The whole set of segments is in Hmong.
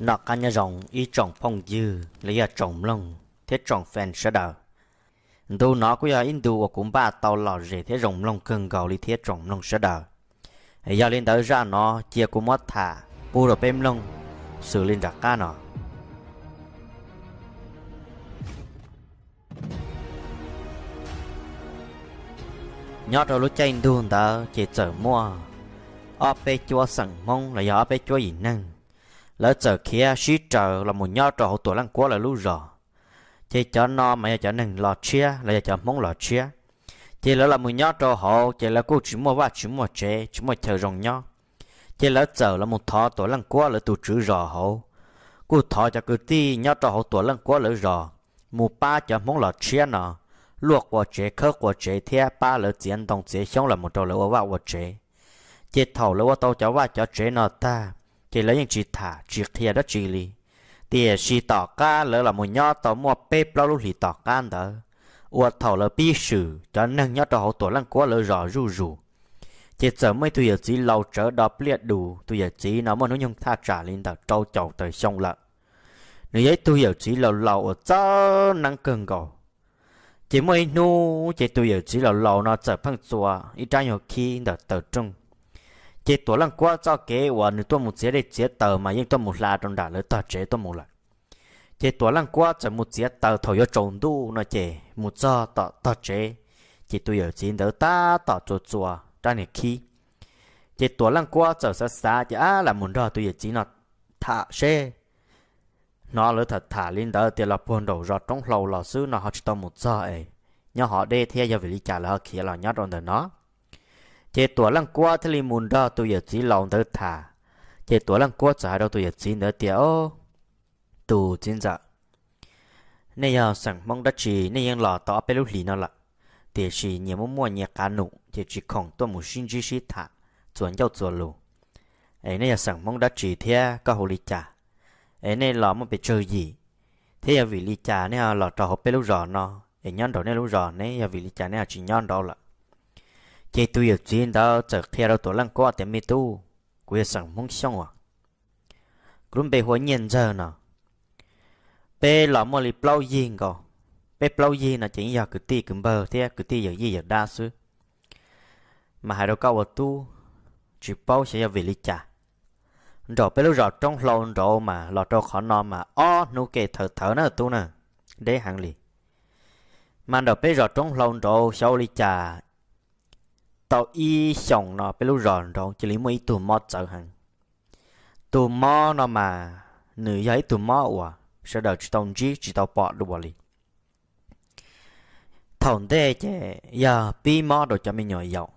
Noj qab nyob zoo ib tsoom phooj ywg los yog tsoom mloog thiab tsoom fan sawv daws. Ntu no kuj yog ib ntu uas kuv npaj tau lom zem thiab zoo mloog kawg nkaus li thiab tsoom mloog sawv daws. Yog li ntawd zaj no cia kuv muab tham pub rau peb mloog xws li nram qab no. Nyob rau lub caij ntuj ntawd ces txawm muaj ob peb cuab xeem Hmoob los yog ob peb cuab yim neeg, lawv txawm khiav sib raws los mus nyob rau hauv Tuam Leej Kuab lawv lub zos. Ces cov no mas yog cov neeg los tshiab los yog cov Hmoob los tshiab. Ces lawv los mus nyob rau hauv ces lawv kuj tsis muaj vaj tsis muaj tsev, tsis muaj chaw zoo nyob. Ces lawv txawm los mus thov Tuam Leej Kuab lawv tus tswv zos hauv, kuj thov cov kwv tij nyob rau hauv Tuam Leej Kuab lawv zos mus pab cov Hmoob los tshiab no luaj quas tsev khawb quas tsev thiab pab lawv txiav ntoo txiav xyoob los mus rau lawv ua vaj ua tsev. Ces thaum lawv ua tau cov vaj cov tsev no tag, ces lawv yeej tsis tham tsis qhia dab tsi li. Tiam sis tom qab lawv los mus nyob tau muaj peb plaub lub hlis tom qab ntawd, uas thaum lawv pib swm cov neeg nyob rau hauv Tuam Leej Kuab lawv zos zuj zus, ces txawm muaj ib tug yawm txiv laus tsawv do pliaj dus. Tus yawm txiv no muaj hnub nyoog thaj tsam li ntawm rau caum tawm xyoo lawm. Nws yog ib tug yawm txiv laus laus uas txawj neeb kawg nkaus. Ces muaj ib hnub ces tus yawm txiv laus laus no txawm pheej txua ib rab nyuag khib ntawm taw rooj. Ces Tuam Leej Kuab txoj kev uas nws tuaj mus txiav dej txiav taws mas yeej tuaj mus hla rau nram lawv tog tsev tuaj mus lawm. Ces Tuam Leej Kuab txawm mus txiav taws thaum yuav tsaus ntuj no ces mus txog tom tog tsev, ces tus yawm txiv ntawd tab tom txua txua rab niag khib. Ces Tuam Leej Kuab txawm xav xav ces ab lam mus nrog tus yawm txiv no tham seb. Hnov lawv tham tham li ntawd tias los puag nraum zos roob hlau los xwb no ho tsis tau mus txog es nyob hov deb thiab yog vim li cas lawv ho khiav los nyob rau ntawm no. Ces Tuam Leej Kuab thiaj li mus nrog tus yawm txiv laus ntawd tham. Ces Tuam Leej Kuab txawm hais rau tus yawm txiv ntawd tias, Au, tus txiv ntxawm, nej yog xeem Hmoob dab tsi? Nej yeej los tau ob peb lub hlis no lawm, tiam sis nyias muaj muaj nyias qav num ces tsis khoom tuaj mus sib ntsib sib tham txuas ncauj txuas lus. Es nej yog xeem Hmoob dab tsi thiab koj hu li cas? Es nej los muaj pes tsawg yim? Thiab yog vim li cas nej los rau hauv peb lub zos no? Es nyob nraum nej lub zos ne yog vim li cas nej ho tsis nyob nraud lawm? Ces tus yawm txiv ntawd txawm qhia rau Tuam Leej Kuab tias, Me tub, kuv yog xeem Hmoob Xyooj as, kuv lub npe hu ua Nyiaj Ntxawg no. Peb los muaj li plaub yig nkaus. Peb plaub yig no ces yeej yog kwv tij kwv npawg thiab kwv tij yawm yij yawm dab xwb. Mas hais rau koj ua tub, tsis paub xyov yog vim li cas, nraum peb lub zos roob hlau nraud mas los rau qhov no mas ob hnub ke thawv thawv na tub na, deb heev li. Mas nraum peb zos roob hlau nraud xyov ua li cas, tau ib xyoos no peb lub zos nraud cia li muaj ib tug mob txawv heev. Tus mob no mas nws yog ib tug mob uas sawv daws tsis tau ntsib tsis tau pom dua li. Thaum ntej ces yog pib mob rau cov me nyuam yaus.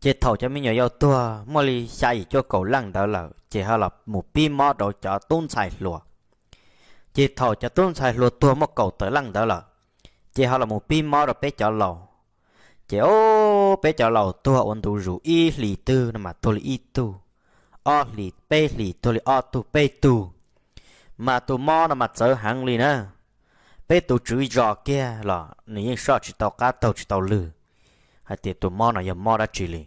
Ces thaum cov me nyuam yaus tuag muaj li xya yim cuaj kaum leej ntawd lawm ces ho los mus pib mob rau cov tub ntxhais hluas. Ces thaum cov tub ntxhais hluas tuag muaj kaum tawm leej ntawd lawm, ces ho los mus pib mob rau peb cov laus. Ces o, peb cov laus tuag ua ntu zus, ib hlis twg no mas tuag li ib tug, ob hlis peb hlis tuag li ob tug peb tug. Mas tus mob no mas txawv heev li na. Peb tus tswv zos kiag los nws yeej soj tsis tau qab taug tsis tau lw hais tias tus mob no yog mob dab tsi li.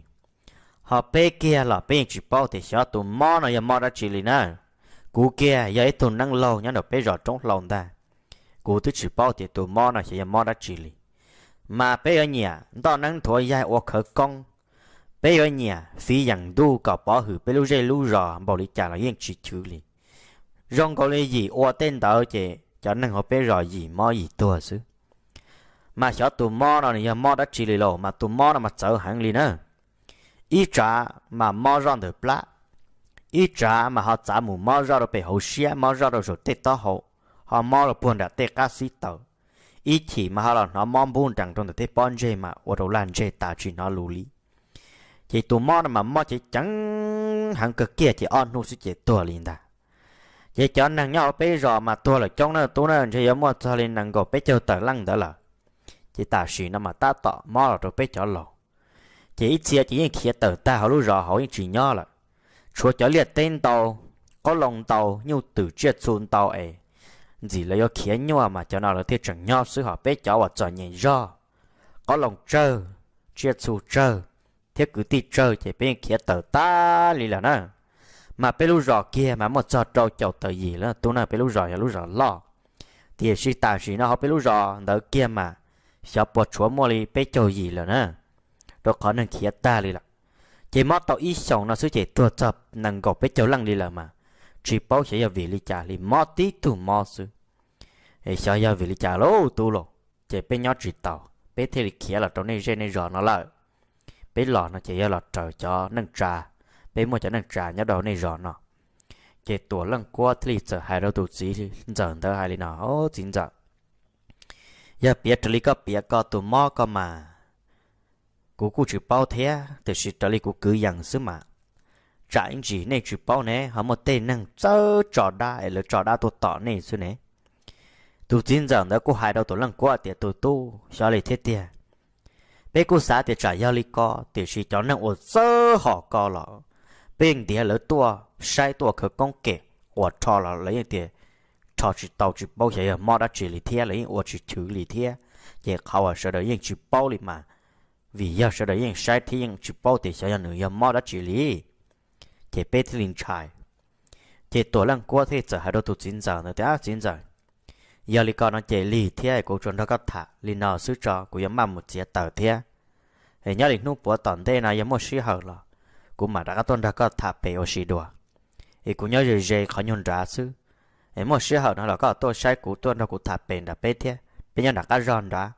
Ho peb kiag los peb yeej tsis paub tias xyov tus mob no yog mob dab tsi li na. Kuv kiag yog ib tug neeb laug nyob nraum peb zos roob hlau ntag, kuv twb tsis paub tias tus mob no xyov yog mob dab tsi li. Mas peb yuav nyiam ntoj neeb nthuav yaig ua khawv koob, peb yuav nyiam fiv yeem ntuj kom pov hwm peb lub zej lub zos npaum li cas los yeej tsis chwv li. Zoo nkaus li yim ua tej ntawd ces cov neeg hauv peb zos yim mob yim tuag xwb. Mas xyov tus mob no nws yog mob dab tsi li lauj, mas tus mob no mas txawv heev li na. Ib tsav mas mob zoj ntawm plab, ib tsav mas ho txav mus mob zoj rau pem hauv siab, mob zoj rau saum tej taub hau, ho mob rau puag nram tej qab xib taws. Ib chim mas ho los hnov mob npub nrees rau ntawm tej pob ntseg mas ua rau laj ntseg tas tsis hnov lus li. Ces tus mob no mas mob ceev ceev heev kawg kiag ces ob hnub xwb ces tuag li ntag. Ces cov neeg nyob hauv peb zos mas tuag lawm coob na tub na, ntshe yuav muaj txog li nees nkaum peb caug tawm leej ntawd lawm. Ces tam sim no mas tab tom mob los rau peb cov laus. Ces ib txhia ces yeej khiav tawm tag hauv lub zos hauv yeej tsis nyob lawm. Tshuav cov liaj teb ntau, qoob loo ntau, nyuj twm tsiaj txhu ntau es ntxim lawv yuav khiav nyuaj mas cov no lawv thiaj tseem nyob xwb, ho peb cov uas txom nyem zog, qoob loo tsawg, tsiaj txhu tsawg, thiab kwv tij tsawg ces peb yeej khiav tawm tag li lawm na. Mas peb lub zos kiag mas muaj txog rau caum tawm yim lawm tub na, peb lub zos yog lub zos loj. Tiam sis tam sim no hauv peb lub zos ntawd kiag mas xyov puas tshuav muaj li peb caug yim lawm na, rau qhov neeg khiav tag li lawm. Ces mob tau ib xyoos no xwb ces tuag txog nees nkaum peb caug leej li lawm mas tsis paub xyov yog vim li cas li, mob tib tug mob xwb. Es xyov yog vim li cas lauj tub lauj, ces peb nyob tsis taus, peb thiaj li khiav los rau nej zej nej zos no lawm. Peb los no ces yog los raws cov neej tsa, peb muaj cov neej tsa nyob rau nej zos no. Ces Tuam Leej Kuab thiaj li txawm hais rau tus txiv ntxawm ntawd hais li no, Au txiv ntxawm, yog piav raws li koj piav ko tus mob ko mas kuv kuj tsis paub thiab, tiam sis raws li kuv kwv yees xwb mas tsam ib ntsis nej tsis paub ne ho muaj tej neeg txawj tso dab es lawv tso dab tuaj tom nej xwb ne. Tus txiv ntxawm ntawd kuj hais rau Tuam Leej Kuab tias, Tus tub, xyov li thiab tiag. Peb kuj xav tias tsam yog li ko, tiam sis cov neeg uas txawj hom ko los peb yeej ntiav lawv tuaj saib tuaj khawv koob kem ua rho los lawv yeej tias rho tsis tau, tsis paub xyov yog mob dab tsi li thiab, lawv yeej ua tsis chwv li thiab. Ces qhov uas sawv daws yeej tsis paub li mas vim yog sawv daws yeej saib thiab yeej tsis paub tias xyov yog nws yog mob dab tsi li. Ces peb thiaj li ntshai. Ces Tuam Leej Kuab thiaj txawm hais rau tus txiv ntxawm ntawd tias, Txiv ntxawm, yog li ko no ces lig thiab kuv tsuas nrog koj tham li no xwb tso, kuv yuav maj mus txiav taws thiab. Es nyob li hnub puav tom ntej no yog muaj sij hawm los kuv mam rov qab tuaj nrog koj tham pem ua si dua. Es kuv nyob ze ze qhov nyuag nrad xwb. Es muaj sij hawm no los koj tuaj saib kuv, tuaj nrog kuv tham pem nram peb thiab, peb nyob nram qab zog nrad.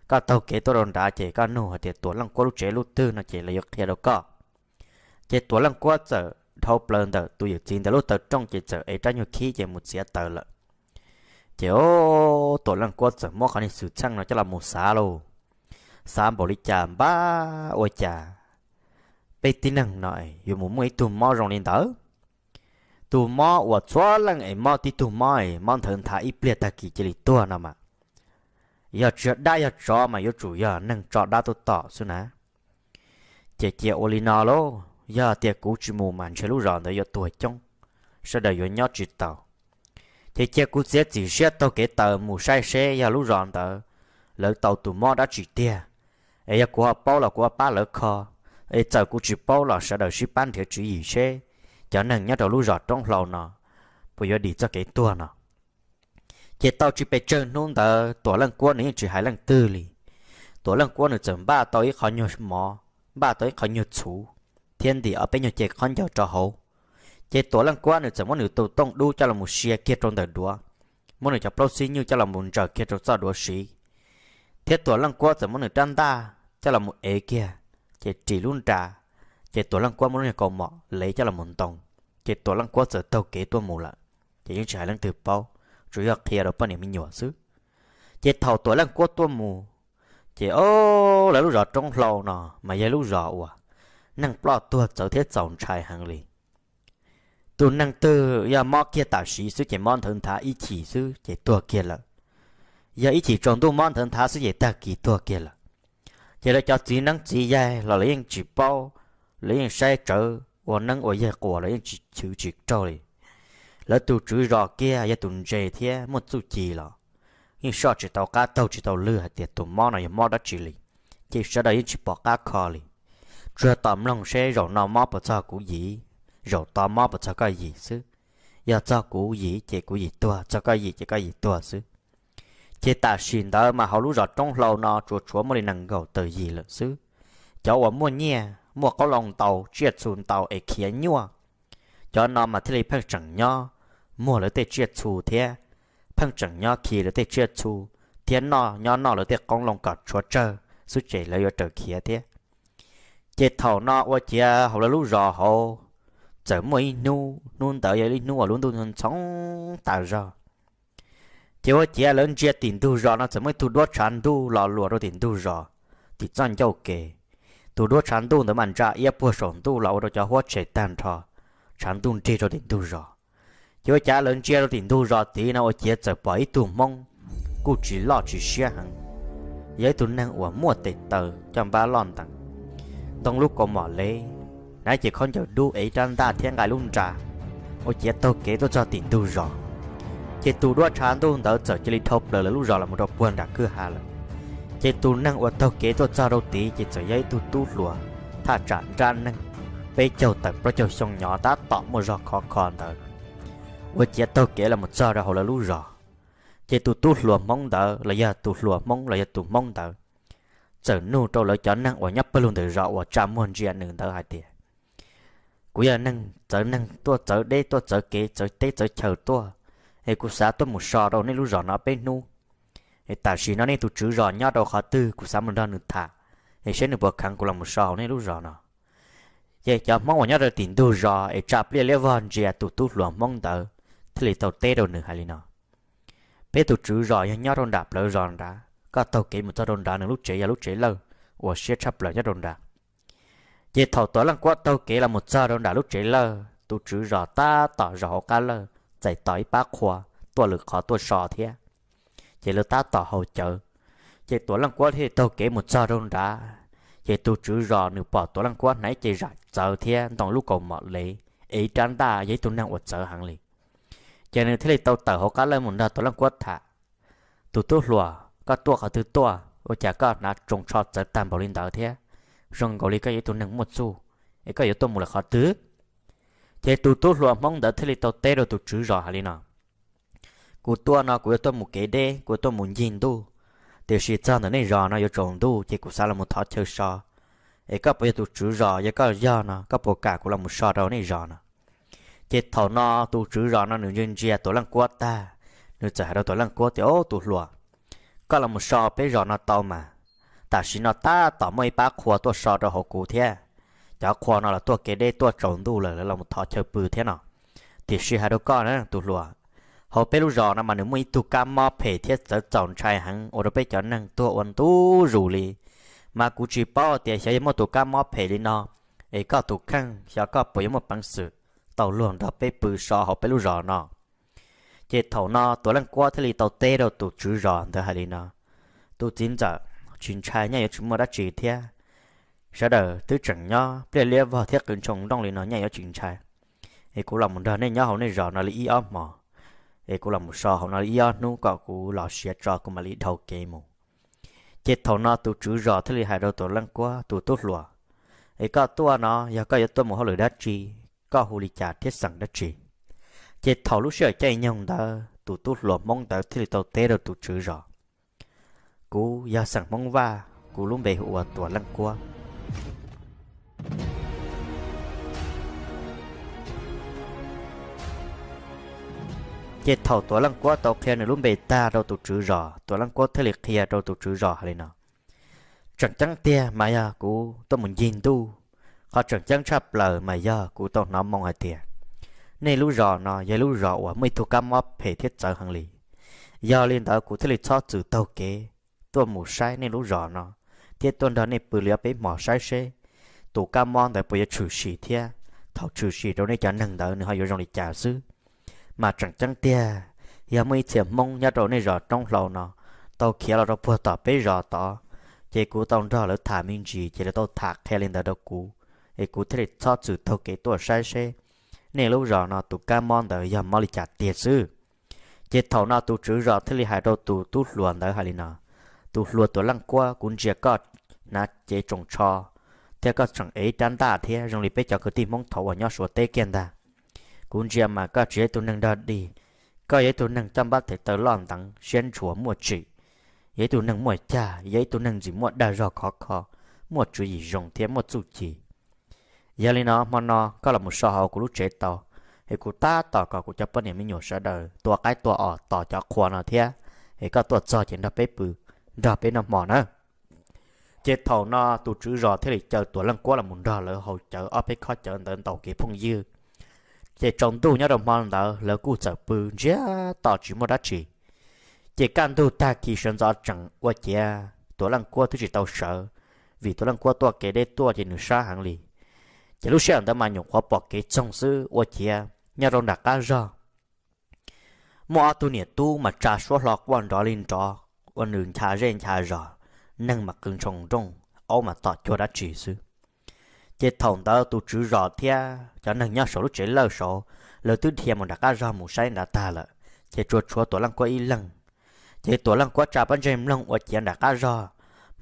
Koj taug kev tuaj rau nrad ces koj nug hais tias Tuam Leej Kuab lub tsev lub twg no ces lawv yuav qhia rau koj. Ces Tuam Leej Kuab txawm dhau plaws ntawm tus yawm txiv ntawd lub taw rooj ces txawm ev rab nyuag khib ces mus txiav taws lawm. Ces Tuam Leej Kuab txawm muab qhov niag xwm txheej no coj los mus xav lauj. Xav npaum li cas npab ua cas peb tib neeg no yuav mus muaj ib tug mob zoo li ntawd. Tus mob uas txhua leej es mob tib tug mob es mob nthawv nthav ib pliag tag kis cia li tuag no mas, yog tsis yog dab yog tsov mas yuav tsum yog neeg tso dab tuaj tom xwb na. Ces cia ua li no lauj, yog tias kuv tsis mus mas ntshe lub zos ntawd yuav tuag coob, sawv daws yuav nyob tsis tau. Ces cia kuv txiav txim siab taug kev taws mus saib seb yog lub zos ntawd lawv tau tus mob dab tsi tiag. Es yog kuv ho paub los kuv ho pab lawv kho, es txawm kuv tsis paub los sawv daws sib pab nrhiav tswv yim seb cov neeg nyob rau lub zos roob hlau no puas yuav dim txoj kev tuag no. Ces tau tsis pes tsawg hnub ntawd Tuam Leej Kuab nws yeej tsis hais leej twg li. Tuam Leej Kuab nws txawm npaj tau ib qho nyuag mov, npaj tau ib qho nyuag txhuv, thiab ntim ob peb nyuag ce khaub ncaws rau hauv. Ces Tuam Leej Kuab nws txawm muab nws tus tooj dub coj los mus sia kiag rau ntawm duav, muab nws cov plaub xib nyuj coj los mus ntsaws kiag rau txoj duav siv, thiab Tuam Leej Kuab txawm muab nws rab ntaj coj los mus ev kiag, ces ris lub nra, ces Tuam Leej Kuab muab lub niag kaus mom lev coj los mus ntoo, ces Tuam Leej Kuab txawm taug kev tuaj mus lawm. Ces yeej tsis hais leej twg paub, tsuas yog qhia rau poj niam me nyuam xwb. Ces thaum Tuam Leej Kuab tuaj mus, ces o, lawv lub zos roob hlau no mas yog lub zos uas neeg ploj tuag txawv thiab txaus ntshai heev li. Tus neeg twg yog mob kiag tam sim xwb ces mob nthawv nthav ib chim xwb ces tuag kiag lawm. Yog ib chim tsaus ntuj mob nthawv nthav xwb ces tag kis tuag kiag lawm. Ces lawv cov txiv neeb txiv yaig los lawv yeej tsis paub, lawv yeej saib tsawv ua neeb ua yaig quas los yeej tsis chwv tsis raug li. Lawv tus tswv zos kiag yog tus ntse thiab muaj txuj ci los yeej soj tsis tau qab taug tsis tau lw hais tias tus mob no yog mob dab tsi li, ces sawv daws yeej tsis pom qab kho li. Tsuas tos mloog seb zaum no mob puas txog kuv yim, zaum tod mob puas txog koj yim xwb. Yog txog kuv yim ces kuv yim tuag, txog koj yim ces koj yim tuag xwb. Ces tam sim ntawd mas hauv lub zos roob hlau no tsuas tshuav muaj li nees nkaum tawm yim lawm xwb. Cov uas muaj nyiaj muaj qoob loo ntau tsiaj txhu ntau es khiav nyuaj, cov no mas thiaj li pheej tseem nyob, muag lawv tej tsiaj txhu thiab, pheej tseem nyob khi lawv tej tsiaj txhu, thiab noj nyob noj lawv tej qoob loo kom tshuav tsawg xwb ces lawv yuav raws khiav thiab. Ces thaum no ua ciav hauv lawv lub zos hauv txawm muaj ib hnub, hnub ntawd yog ib hnub uas lub ntuj ntxhoo tas zog. Ces ua ciav lawv ntsia tim ntug zos no txawm muaj ib tug duab tshav ntuj los luas rau tim ntug zos, tim txoj ncauj kev. Tus duab tshav ntuj ntawd mas ntsa iab puag saum ntuj los ua rau cov huab tshem tag nrho, tshav ntuj nrig rau tim ntug zos. Ces ua ciav lawv ntsia rau tim ntug zos tid no ua ciav txawm pom ib tug hmoob kuj tsis loj tsis siab heev, yog ib tug neeg uas muaj tes taw coj npab loj nteev, ntoo lub kaus mom lev, hnav cev khaub ncaws dub es ib rab ntaj thiab nqa lub nra, ua ciav taug kev tuaj txog tim ntug zos. Ces tus duab tshav ntuj ntawd txawm cia li dhau plaws lawv lub zos los mus rau puag nram kwj ha lawm. Ces tus neeg uas taug kev tuaj txog rau tid ces txawm yog ib tug tub hluas thaj tsam nrab neeg peb caug tawm plaub caug xyoo nyov tab tom muaj zog khov kho ntawd, ua ciav taug kev los mus txog rau hauv lawv lub zos. Ces tus tub hluas hmoob ntawd los yog tus hluas hmoob los yog tus hmoob ntawd txawm nug rau lawv cov neeg uas nyob pawg lug ntawm zos uas tsa muag ntsia nws ntawd hais tias, kuv yog neeg txawv neeg tuaj txawv deb tuaj txawv kev txawv teb txawv chaw tuaj, es kuv xav tuaj mus so rau nej lub zos no peb hnub. Es tam sim no nej tus tswv zos nyob rau qhov twg, kuv xav mus nrog nws tham, es saib nws puas kheev kuv los mus so hauv nej lub zos no. Ces cov hmoob uas nyob rau tim ntug zos es tsa pliaj liab vog ntsia tus tub hluas hmoob ntawd thiaj li tau teb rau nws hais li no, peb tus tswv zos yog nyob rau nram plawv zos nrad, koj taug kev mus txog rau nrad nws lub tsev yog lub tsev lawj uas siab tshaj plaws nyob rau nrad. Ces thaum Tuam Leej Kuab taug kev los mus txog rau nram lub tsev lawj, tus tswv zos tab tom zaum hauv qab lawj txais tos ib pab qhua tuaj lwm qhov tuaj so thiab. Ces lawv tab tom haus cawv, ces Tuam Leej Kuab thiaj taug kev mus txog rau nrad. Ces tus tswv zos nws pom Tuam Leej Kuab hnav ib ce zam txawv thiab ntoo lub kaus mom lev, es ib rab ntaj, yog ib tug neeg uas txawv heev li. Ces nws thiaj li tau tawm hauv qab lawj mus nrog Tuam Leej Kuab tham, tus tub hluas, koj tuaj qhov twg tuaj ua cas koj hnav tsoos tsho txawv tag npaum li ntawd thiab? Zoo nkaus li koj yog ib tug neeg muaj txuj, es koj yuav tuaj mus lawm qhov twg? Ces tus tub hluas hmoob ntawd thiaj li tau teb rau tus tswv zos hais li no, kuv tuaj no kuv yuav tuaj mus kev deb, kuv yuav tuaj mus ncig ntuj, tiam sis txog ntawm nej zos no yuav tsaus ntuj ces kuv xav los mus thov chaw so. Es koj puas yog tus tswv zos? Yog koj yog no koj puas kam kuv los mus so rau nej zos no? Ces thaum no tus tswv zos no nws ntsia ntsia Tuam Leej Kuab tag, nws txawm hais rau Tuam Leej Kuab tias, o tus hluas, koj los mus so peb zos no tau mas, tam sim no tab tom muaj ib pab qhua tuaj so rau hauv kuv thiab. Cov qhua no los tuaj kev deb tuaj tsaus ntuj lawm, lawv los thov chaw pw thiab no. Tiam sis hais rau koj na tus hluas, hauv peb lub zos no mas nws muaj ib tug kab mob phem thiab txawv txaus ntshai heev ua rau peb cov neeg tuag ua ntu zus li. Mas kuv tsis paub tias xyov yog muaj tus kab mob phem li no, es koj tus kheej xyov koj puas yuav muaj peev xwm tau luag nrog peb pw so hauv peb lub zos no. Ces thaum no Tuam Leej Kuab thiaj li tau teb rau tus tswv zos ntawd hais li no, tus txiv ntxawm, tsis ntshai, nyaj yuav tsis muaj dab tsi thiab. Sawv daws twb tseem nyob pliaj liab vog thiab qw ntshoo nrooj li no, nyaj yuav tsis ntshai. Es kuv los mus nrog nej nyob hauv nej zos no li ib ob hmos, es kuv los mus so hauv no li ib ob hnub kom kuv los siav tso kuv mam li dhau kev mus. Ces thaum no tus tswv zos thiaj li hais rau Tuam Leej Kuab, tus tub hluas, es koj tuaj no yog koj yuav tuaj mus hauj lwm dab tsi, koj hu li cas thiab xeem dab tsi? Ces thaum lub sij hawm caij nyoog ntawd tus tub hluas hmoob ntawd thiaj li tau teb rau tus tswv zos, kuv yog xeem Hmoob Vaj, kuv lub npe hu ua Tuam Leej Kuab. Ces thaum Tuam Leej Kuab tau qhia nws lub npe tag rau tus tswv zos, Tuam Leej Kuab thiaj li qhia rau tus tswv zos hais li no, tseem ceeb tiag mas yog kuv tuaj mus ncig ntuj, qhov tseem ceeb tshaj plaws mas yog kuv tau hnov moo hais tias nej lub zos no yog lub zos uas muaj ib tug kab mob phem thiab txawv heev li. Yog li ntawd kuv thiaj li txhob txwm taug kev tuaj mus saib nej lub zos no, thiab tuaj nrog nej pw li ob peb hmos saib seb tus kab mob ntawd puas yuav tshwm sim thiab thaum tshwm sim rau nej cov neeg ntawd nws ho yuav zoo li cas xwb. Mas tseem ceeb tiag, yog muaj ib txhia Hmoob nyob rau nej zos roob hlau no tau khiav los rau puag tom peb zos tod, ces kuv tau nrog lawv tham me ntsis ces lawv tau tham qhia li ntawd rau kuv, es kuv thiaj li txhob txwm taug kev tuaj saib seb nej lub zos no tus kab mob ntawd yog mob li cas tiag xwb. Ces thaum no tus tswv zos thiaj li hais rau tus tub hluas ntawd hais li no, tus hluas Tuam Leej Kuab, kuv ntsia koj hnav cev tsoos tsho thiab koj tseem ev ib rab ntaj thiab zoo li peb cov kwv tij Hmoob thaud uas nyob Suav teb kiag ntag. Kuv ntsia mas koj tsis yog ib tug neeg dog dig, koj yog ib tug neeg coj npab tes taw loj nteev siab ntshua muaj tsim, yog ib tug neeg muaj cag, yog ib tug neeg ntxim muaj dag zog khov kho, muaj tswv yim zoo thiab muaj txuj ci. Yog li no hmo no koj los mus so hauv kuv lub tsev tau, es kuv tab tom kom kuv cov poj niam me nyuam sawv daws tua qaib tua os tos cov qhua no thiab, es koj tuaj txog ces nrog peb pw, nrog peb noj hmo nawb. Ces thaum no tus tswv zos thiaj li caw Tuam Leej Kuab los mus nrog lawv haus cawv ob peb khob cawv ntawd ntaus kev phooj ywg. Ces tsaus ntuj nyob rau hmo ntawd lawv kuj txawm pw ntsiag to tsis muaj dab tsi. Ces kaj ntug tag kis sawv ntxov tsees ua ciav Tuam Leej Kuab twb tsis tau sawv, vim Tuam Leej Kuab tuaj kev deb tuaj ces nws sab heev li. Ces lub sij hawm ntawd mas nyuam qhuav pom kev txoog xwb ua ciav nyob rau nram qab zog muaj ob tug niam tub mas tsa suab hlo quaj nrov li nrov, ua nws ncha zej ncha zos, neeg mas qw ntshoo nrooj, aub mas tom cuag dab tsi xwb. Ces thaum ntawd tus tswv zos thiab cov neeg nyob saum lub tsev lawj saud, lawv twb dhia mus nram qab zog mus saib nrad tag lawm, ces tsuas tshuav Tuam Leej Kuab ib leeg. Ces Tuam Leej Kuab tsa pob ntseg mloog ua ciav nram qab zog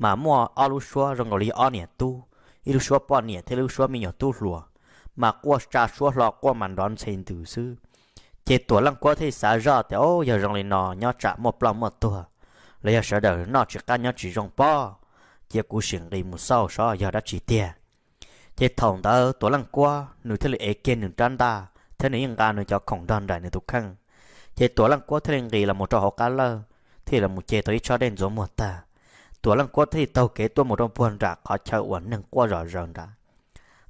mas muaj ob lub suab zoo nkaus li ob niam tub, ib lub suab poj niam thiab lub suab me nyuam tub hluas, mas quaj tsa suab hlo quaj mas nrov ntxhe ntws xwb. Ces Tuam Leej Kuab thiaj xav zoj tias, Au, yog zoo li no nyob tsam muaj ploj muaj tuag, los yog sawv daws noj tsis qab nyob tsis zoo pob, cia kuv sim nqis mus xauj seb yog dab tsi tiag. Ces thaum ntawd Tuam Leej Kuab nws thiaj li ev kiag nws rab ntaj thiab nws yeej nqa nws cov khoom nrog nraim nws tus kheej. Ces Tuam Leej Kuab thiaj li nqis los mus rau hauv qab lawj, thiaj los mus ceg tau ib tsob dej ntxuav muag tag. Tuam Leej Kuab thiaj li taug kev tuaj mus rau puag nram qhov chaw uas neeg quaj zom zaws nrad.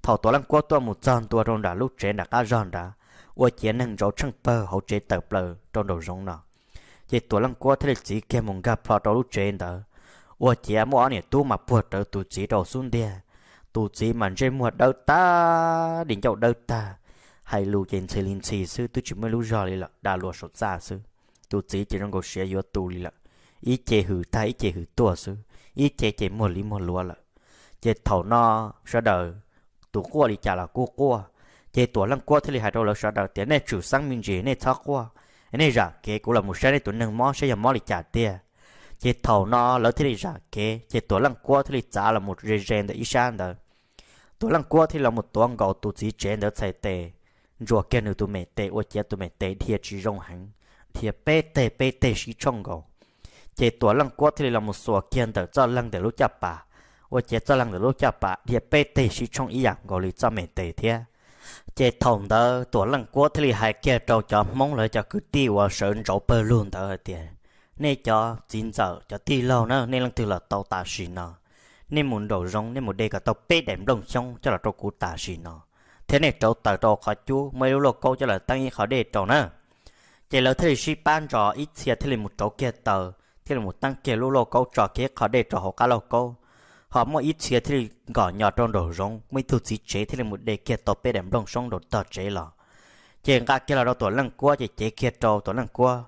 Thaum Tuam Leej Kuab tuaj mus txog ntua rau nram lub tsev nram qab zog nrad, ua ciav neeg ntsaus tsheej pawg hauv tsev tawm plaws rau nraum zoov no. Ces Tuam Leej Kuab thiaj li txiv kiag mus nkag plho rau lub tsev ntawd, ua ciav muaj ob niam tub mas puag rawv tus txiv rau xub ntiag. Tus txiv mas ntsej muag dawb tag, di ncauj dawb tag, hais lus ces ntxhi li ntxhi xwb, twb tsis muaj ib lub zog li lawm, dag luag saum txaj xwb. Tus txiv ces zoo nkaus siav yuav tu li lawm, ib ce hwm tag ib ce hwm tuaj xwb, ib ce ces muag li muag luav lawm. Ces thaum no sawv daws tus quaj li cas los kuj quaj. Ces Tuam Leej Kuab thiaj li hais rau lawv sawv daws tias, Nej tsum xeeb me ntsis, nej txhob quaj, nej zam kev kuv los mus saib nej tus neeg mob saib yog mob li cas tiag. Ces thaum no lawv thiaj li zam kev, ces Tuam Leej Kuab thiaj li txav los mus ze ze ntawm ib sab ntawd. Tuam Leej Kuab thiaj li los mus tuav nkaus tus txiv tsev ntawd txhais tes, ntsuas kiag nws tus me tes ua ciav tus me tes dhia tsis zoo heev, dhia peb teg peb teg sib tshooj nkaus. Ces Tuam Leej Kuab thiaj li los mus xuas kiag ntawm txoj leeg ntawm lub caj pas, ua ciav txoj leeg ntawm lub caj pas dhia peb teg sib tshooj ib yam nkaus li txoj me tes thiab. Ces thaum ntawd Tuam Leej Kuab thiaj li hais kiag rau cov Hmoob los cov kwv tij uas sawv ntsauv pawg lug ntawd hais tias, Nej cov txiv ntxawm cov tij laug na, nej leej twg los tau tam sim no, nej mus nraum zoov nej mus de kom tau peb daim nplooj xyoob coj los rau kuv tam sim no, thiab nej rauv taws rau qhov cub muaj ib lub lauj kaub coj los teeb ib qho dej rau na. Ces lawv thiaj li sib pab ntso, ib txhia thiaj li mus rauv kiag taws thiaj li mus teeb kiag lub lauj kaub tso kiag ib qho dej rau hauv qab lauj kaub, ho muaj ib txhia thiaj li nkom nyo rau nraum zoov, muaj ib tug txiv tsev thiaj li mus de kiag tau peb daim nplooj xyoob rau tog tsev los. Ces nqa kiag los rau Tuam Leej Kuab ces cev kiag rau Tuam Leej Kuab.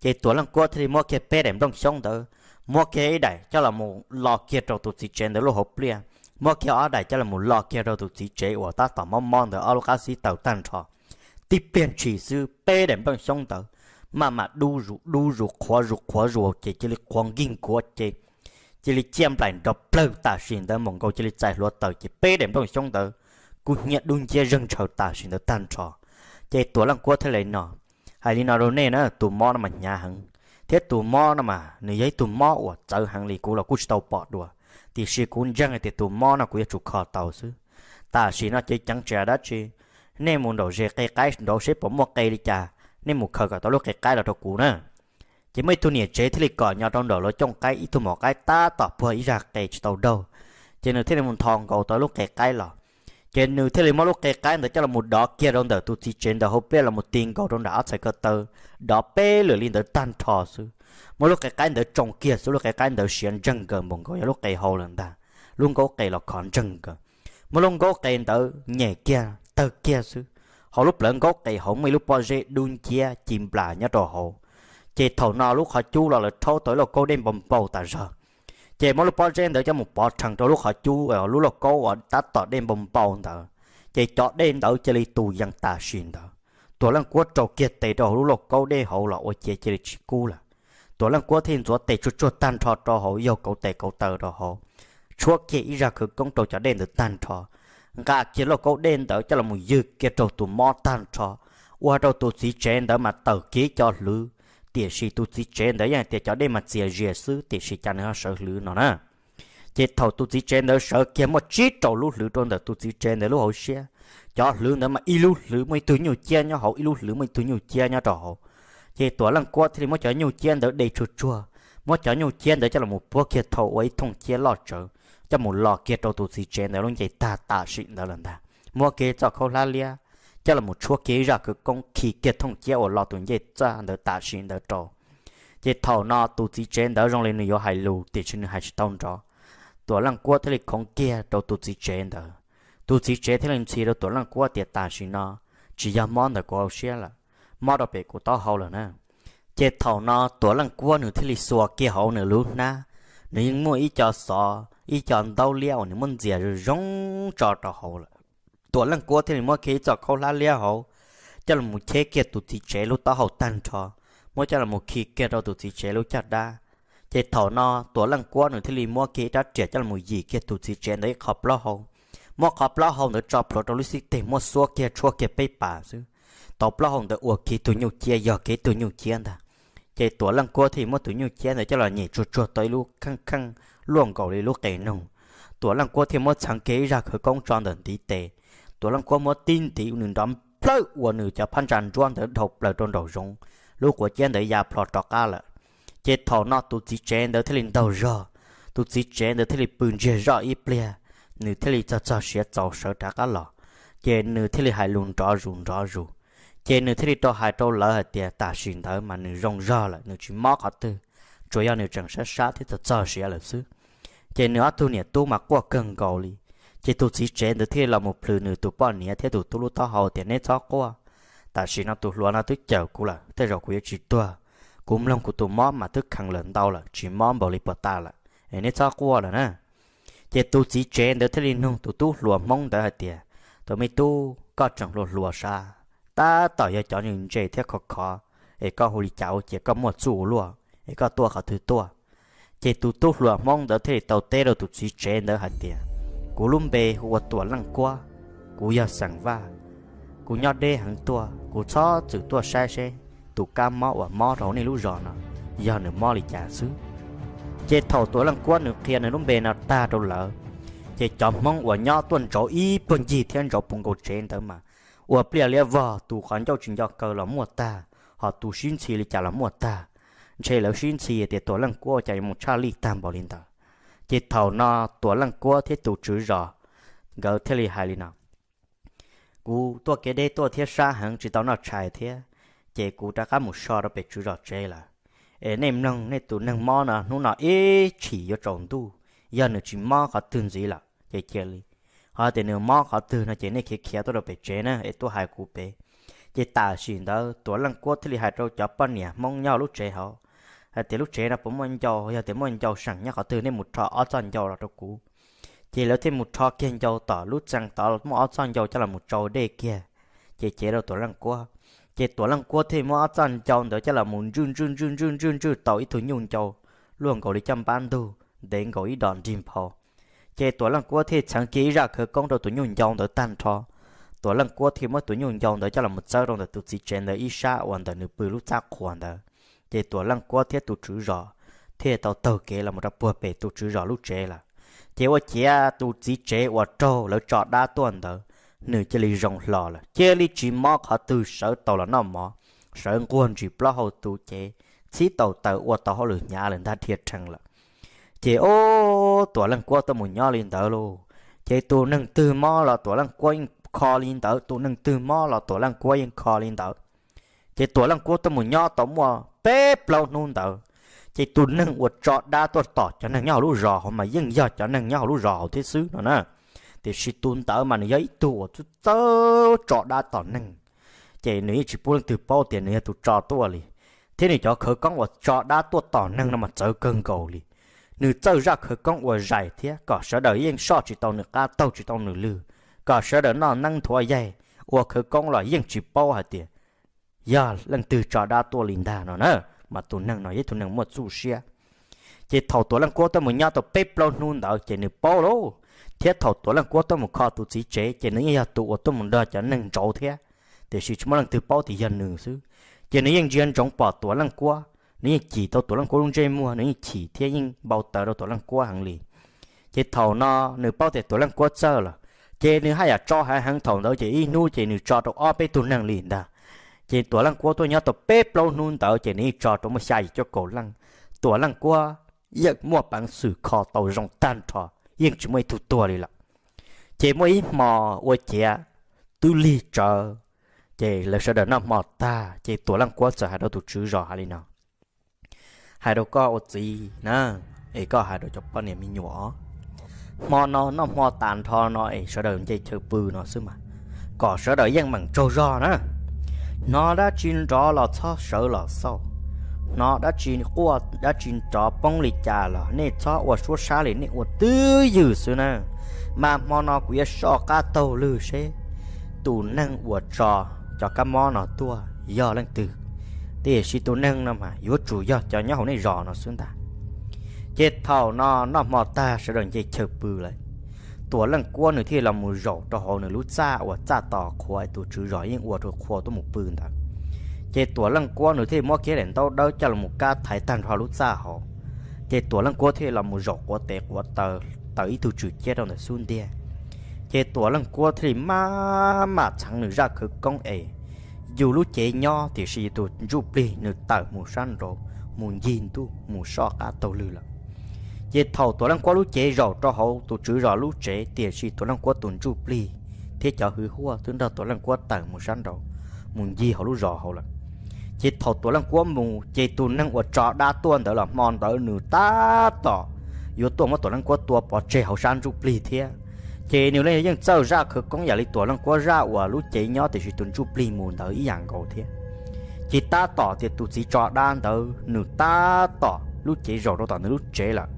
Ces Tuam Leej Kuab thiaj li muab kiag peb daim nplooj xyoob ntawd, muab kiag ib daim coj los mus lo kiag rau tus txiv tsev ntawd lub hauv pliaj, muab kiag ob daim coj los mus lo kiag rau tus txiv tsev uas tab tom mob mob ntawd ob lub qab xib taws tag nrho. Tib pliag ntshis xwb peb daim nplooj xyoob ntawd maj mam dub zus dub zus qhuav zus qhuav zus ces cia li qhuav nkig nkuav ces cia li ciaj nplaim nrov plawg tam sim ntawd, npaum nkaus cia li txais hluav taws ces peb daim nplooj xyoob ntawd kub hnyiab dub nciab zeeg ntshaws tam sim ntawd tag nrho. Ces Tuam Leej Kuab thiaj li no, Hais li no rau nej na, tus mob no mas hnyav heev, thiab tus mob no mas nws yog ib tug mob uas txawv heev li, kuv los kuj tsis tau pom dua, tiam sis kuv ntseeg hais tias tus mob no kuv yuav tsum kho tau xwb. Tam sim no cev ceev tsis hais dab tsi, nej mus nraum zes qe qaib nraud seb puas muaj qe li cas, nej mus khaws kom tau lub qe qaib los rau kuv na. Ces muaj ib tug niam tsev thiaj li kom nyo rau nraum lawv cooj qaib ib tug maum qaib tab tom puag ib zaj qe tsis tau daug, ces nws thiaj li mus nthos nkaus tau lub qe qaib los. Ces nws thiaj li muab lub qe qaib ntawd coj los mus dov kiag rau ntawm tus txiv tsev ntawd hauv pliaj los mus ti nkaus rau nram ob txhais ko taw, dov peb lwm li ntawd tag nrho xwb. Muab lub qe qaib ntawd tsoo kiag xwb, lub qe qaib ntawd siav ntseeg nkaws npaum nkaus yog lub qe hau lawm ntag, lub nkaub qe los khov ntseeg nkaws. Muab lub nkaub qe ntawd nyem kiag tawg kiag xwb, hauv lub plawv nkaub qe hauv muaj ib lub pob zeb dub nciab ci nplas nyob rau hauv. Ces thaum no lub qhov cub los lawv rhaub tau ib lauj kaub dej npau npau tas zog. Ces muab lub pob zeb ntawd coj mus pov rhees rau lub qhov cub, lub lauj kaub uas tab tom dej npau npau ntawd, ces cov dej ntawd cia li tu yees tam sim ntawd. Tuam Leej Kuab rau kiag tes rau hauv lub lauj kaub dej hauv los ua ciav cia li tsis kub lawm. Tuam Leej Kuab thiaj ntxuav tes tsuag tsuag tag nrho rau hauv, yaug kauv tes kauv taw rau hauv, tshuab kiag ib zaj khawv koob rau cov dej ntawd tag nrho, nqa kiag lauj kaub dej ntawd coj los mus ywg kiag rau tus mob tag nrho, ua rau tus txiv tsev ntawd mas tawm kiag cov hlwv, tiam sis tus txiv tsev ntawd yeej hais tias cov dej mas txias zias xwb tiam sis cas nws ho sawv hlwv no na. Ces thaum tus txiv tsev ntawd sawv kiag muaj tsib rau lub hlwv rau ntawm tus txiv tsev ntawd lub hauv siab, cov hlwv ntawd mas ib lub hlwv muaj ib tug nyuj ciab nyob hauv, ib lub hlwv muaj ib tug nyuj ciab nyob rau hauv. Ces Tuam Leej Kuab thiaj li muab cov nyuj ciab ntawd de tsuag tsuag, muab cov nyuj ciab ntawd coj los mus puab kiag thau ua ib thooj ciab loj tsawv, coj mus lo kiag rau tus txiv tsev ntawd lub ncej tag tam sim ntawd lawm ntag. Muab kiag txoj khaub hlab liab coj los tshuab kiag ib zaj khawv koob khi kiag thooj ciab uas lo tus ncej tag ntawd tam sim ntawd rau. Ces thaum no tus txiv tsev ntawd zoo li nws yuav hais lus tiam sis nws hais tsis tau nrov. Tuam Leej Kuab thiaj li khoov kiag rau tus txiv tsev ntawd. Tus txiv tsev thiaj li ntxhi rau Tuam Leej Kuab tias tam sim no tsis yog mob ntawm kuv hauv siab lawm, mob rau pem kuv taub hau lawm na. Ces thaum no Tuam Leej Kuab nws thiaj li xuas kiag hauv nws lub hnab, nws yeej muaj ib co xov ib co ntaub liab uas nws muab ntxias zoo zoo tso rau hauv lawm. Tuam Leej Kuab thiaj li muab kiag ib txoj khaub hlab liab hauv coj los cheb kiag tus txiv tsev lub taub hau tag nrho, muab coj los khi kiag rau tus txiv tsev lub caj dab. Ces thaum no Tuam Leej Kuab nws thiaj li muab kiag ib rab riam coj los yim kiag tus txiv tsev ntawd ib qho plaub hau, muab qhov plaub hau ntawd tso plhuav rau lub xib teg, muab xuab kiag tshuab kiag peb pas xwb, tau plaub hau ntawd ua kiag tug nyuj ciab, yog kiag tug nyuj ciab ntag. Ces Tuam Leej Kuab thiaj muab tus nyuj ciab ntawd coj los nyem tsuag tsuag tau ib lub kheej kheej luaj nkaus li lub qe noog. Tuam Leej Kuab thiaj muab txheev kiag ib zaj khawv koob tso ntawm ntiv tes. Tuam Leej Kuab muab tib ntiv nws nrov plawg ua nws cov phab ntsa nruab ntawd dhau plaws rau nraum zoov, lub quav ciab ntawd ya plho rov qab lawm. Ces thaum no tus txiv tsev ntawd thiaj li ntaug zog, tus txiv tsev ntawd thiaj li pw ntsiag zoj ib pliag, nws thiaj li txog txog siav txaus sawv rov qab los. Ces nws thiaj li hais lus nrov zus nrov zus. Ces nws thiaj li rau hais rau lawv hais tias tam sim ntawd mas nws zoo zog lawm, nws tsis mob qhov twg, tsuas yog nws tseem sab sab thiab txog txog siav lawm xwb. Ces nws ob tug niam tub mas quaj kawg nkaus li. Ces tus txiv tsev ntawd thiaj li los mus plhws nws tus poj niam thiab tus tub lub taub hau tias neb txhob quaj, tam sim no tus hluas no twb cawm kuv lawm, tej zaum kuv yuav tsis tuag. Kuv mloog kuv tus mob mas twb kheev lawm ntau lawm, tsis mob npaum li puag ta lawm, es neb txhob quaj lawm na. Ces tus txiv tsev ntawd thiaj li nug tus tub hluas Hmoob ntawd hais tias tus me tub, koj tseem hluas hluas sav, tab tom yog cov ntse thiab khov khov, es koj hu li cas ua cas koj muaj txuj ua luaj, es koj tuaj qhov twg tuaj? Ces tus tub hluas Hmoob ntawd thiaj li tau teb rau tus txiv tsev ntawd hais tias kuv lub npe hu ua Tuam Leej Kuab, kuv yog xeem Vaj, kuv nyob deb heev tuaj, kuv txhob txwm tuaj saib seb tus kab mob uas mob rau nej lub zos no yog nws mob li cas xwb. Ces thaum Tuam Leej Kuab nws qhia nws lub npe no tag rau lawv, ces cov Hmoob uas nyob tuaj ntsauv ib puag ncig thiab ntsauv puv nkaus tsev ntawd mas ua pliaj liab vog, tus qhov ncauj tsis nco kaw los muaj tag, ho tus sib ntxhi li cas los muaj tag. Ntshe lawv sib ntxhi tias Tuam Leej Kuab cas yuav mus tshaj lij tag npaum li ntawd. Ces thaum no Tuam Leej Kuab thiab tus tswv zos nkawd thiaj li hais li no: Kuv tuaj kev deb tuaj thiab sab heev tsis tau noj tshais thiab, ces kuv rov qab mus so rau pem tswv zos tsev lawm. Es nej mloog nej tus neeg mob no hnub no ib chim yuav tsaus ntuj, yog nws tsis mob qhov twg ntxiv lawm ces cia li, ho tias nws mob qhov twg no ces nej khiav khiav tuaj rau pem tsev na es tuaj hais kuv pem. Ces tam sim ntawd Tuam Leej Kuab thiaj li hais rau cov poj niam Hmoob nyob lub tsev hauv hais tias lub tsev no puas muaj ncau, yog tias muaj ncau seem nyob qhov twg nej mus rho ob txoj ncau los rau kuv. Ces lawv thiaj mus rho kiag ncau tom lub txee tod muaj ob txoj ncau coj los mus tsau dej kiag, ces cev rau Tuam Leej Kuab. Ces Tuam Leej Kuab thiaj muab ob txoj ncau ntawd coj los mus ntswj ntswj ntswj ntswj ntswj ntswj tau ib tug nyuj ncau luaj nkaus li caj npab ntug, ntev nkaus ib dos nrig nphau. Ces Tuam Leej Kuab thiaj txheev kiag ib zaj khawv koob rau tus nyuj ncau ntawd tag nrho. Tuam Leej Kuab thiaj muab tus nyuj ncau ntawd coj los mus txawb rau ntawm tus txiv tsev ntawd ib sab uas ntawm nws pw lub txaj qhuas ntawd. Ces Tuam Leej Kuab thiab tus tswv zos thiaj tau taug kev los mus rau puag pem tus tswv zos lub tsev lawm. Ces ua ciav tus txiv tsev uas raug lawv tso dab tuaj ntawd, nws cia li zoo hlo lawm, cia li tsis mob qhov twg, sawv tau los noj mov, sawv nquag ntsis plaub hau tu cev, txhib tau taws ua tau hauj lwm hnyav lawm ntag, dhia rhees lawm. Ces ob, Tuam Leej Kuab tuaj mus nyob li ntawd lauj, ces tus neeg twg mob los Tuam Leej Kuab yeej kho li ntawd, tus neeg twg mob los Tuam Leej Kuab yeej kho li ntawd. Ces Tuam Leej Kuab tuaj mus nyob tau muaj peb plaub hnub ntawd, ces tus neeg uas tso dab tuaj tom cov neeg nyob hauv lub zos hauv mas yeej yog cov neeg nyob hauv lub zos hauv thiab xwb no na. Tiam sis tus ntawd mas nws yog ib tug uas txawj txawj tso dab tom neeg, ces nws yeej tsis pub leej twg paub tias nws yog tus tso tuaj li. Thiab nws cov khawv koob uas tso dab tuaj tom neeg no mas txawv kawg nkaus li. Nws txawj zaj khawv koob uas zais thiab kom sawv daws yeej soj tsis tau nws qab, taug tsis tau nws lw, kom sawv daws noj neeb nthuav yaig, ua khawv koob los yeej tsis paub hais tias yog leej twg tso dab tuaj li ntag no na. Mas tus neeg no yog ib tug neeg muaj txuj siab. Ces thaum Tuam Leej Kuab tuaj mus nyob tau peb plaub hnub ntawd ces nws paub lauj. Thiab thaum Tuam Leej Kuab tuaj mus kho tus txiv tsev ces nws yeej yog tus uas tuaj mus nrog cov neeg ntsauv thiab, tiam sis tsis muaj leej twg paub tias yog nws xwb. Ces nws yeej ntsia ntsoov pom Tuam Leej Kuab, nws yeej cim tau Tuam Leej Kuab lub ntsej muag, nws yeej chim thiab yeej npau taws rau Tuam Leej Kuab heev li. Ces thaum no nws paub tias Tuam Leej Kuab txawj lawm, ces nws haj yam tso heev heev. Thaum ntawd ces ib hnub ces nws tso rau ob peb tug neeg li ntag. Ces Tuam Leej Kuab tuaj nyob tau peb plaub hnub ntawd ces nws yeej tso rau muaj xya yim cuaj kaum leej. Tuam Leej Kuab yeej muaj peev xwm kho tau zoo tag nrho yeej tsis muaj ib tug tuag li lawm. Ces muaj ib hmo ua ciav twb lig tsawv, ces lawv sawv daws noj hmo tag ces Tuam Leej Kuab txawm hais rau tus tswv zos hais li no, hais rau koj ua txiv na, es koj hais rau cov poj niam me nyuam, hmo no noj hmo tas nrho no es sawv daws nce chaw pw no xwb mas, kom sawv daws yeej meem tsaug zog na. Hnov dab tsi nrov los txhob sawv los xauj, hnov dab tsi quaj dab tsi nrov poob li cas los nej txhob ua suab sab li, nej ua twj ywm xwb na. Mas hmo no kuv yuav soj qab taug lw seb tus neeg uas tso cov kab mob no tuaj yog leej twg, tiam sis tus neeg no mas yuav tsum yog cov nyob hauv nej zos no xwb ntag. Ces thaum no noj hmo tag sawv daws nce chaw pw lawm, Tuam Leej Kuab nws thiaj los mus zaum rau hauv nws lub txaj uas txaj tos qhua tus tswv zos yeej ua rau qhua tuaj mus pw ntawd. Ces Tuam Leej Kuab nws thiaj muab kiag daim ntaub dawb coj los mus kab thaiv tag nrho lub txaj hauv. Ces Tuam Leej Kuab thiaj los mus zaum quav tes quav taw, taws ib tug tswm ciab rau ntawm xub ntiag. Ces Tuam Leej Kuab thiaj li maj mam txheev nws zaj khawv koob es yus lub cev nyob, tiam sis yus tus ntsuj plig nws tawm mus sab nraud mus ncig ntuj mus soj qab taug lw lawm. Ces thaum Tuam Leej Kuab lub cev zaum rau hauv tus tswv zos lub tsev, tiam sis Tuam Leej Kuab tus ntsuj plig thiab cov hwj huaj twb nrog Tuam Leej Kuab tawm mus sab nraud mus ncig hauv lub zos hauv lawm. Ces thaum Tuam Leej Kuab mus ces tus neeg uas tso dab tuaj ntawd los hmo ntawd nws tab tom yuav tuaj muab Tuam Leej Kuab tua pov tseg hauv sab ntsuj plig thiab. Ces nws yeej txawj zaj khawv koob yam li Tuam Leej Kuab zaj uas lub cev nyob tiam sis tus ntsuj plig mus ntawd ib yam nkaus thiab. Ces tab tom tias tus txiv tso dab ntawd nws tab tom lub cev zaum rau tom nws lub tsev lawm,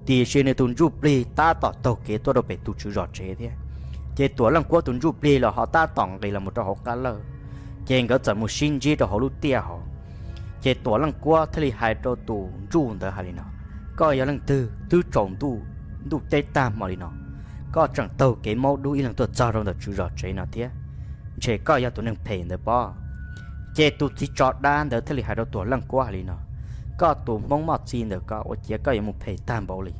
tiam sis nws tus ntsuj plig tab tom taug kev tuaj rau pem tus tswv zos tsev thiab. Ces Tuam Leej Kuab tus ntsuj plig los ho tab tom nqis los mus rau hauv qab lawj, ces nkawd txawm mus sib ntsib rau hauv lub tiaj hauv. Ces Tuam Leej Kuab thiaj li hais rau tus ntsuj ntawd hais li no, koj yog leej twg? Twb tsaus ntuj, ntuj teb tag hmo li no, koj tseem taug kev maub dub ib leeg tuaj txog rau ntawm tswv zos tsev no thiab, ntshe koj yog tus neeg phem ntawd pob. Ces tus txiv tso dab ntawd thiaj li hais rau Tuam Leej Kuab hais li no, koj tus Hmoob moj txi ntawm koj ua ciav koj yuav mus phem tag npaum li.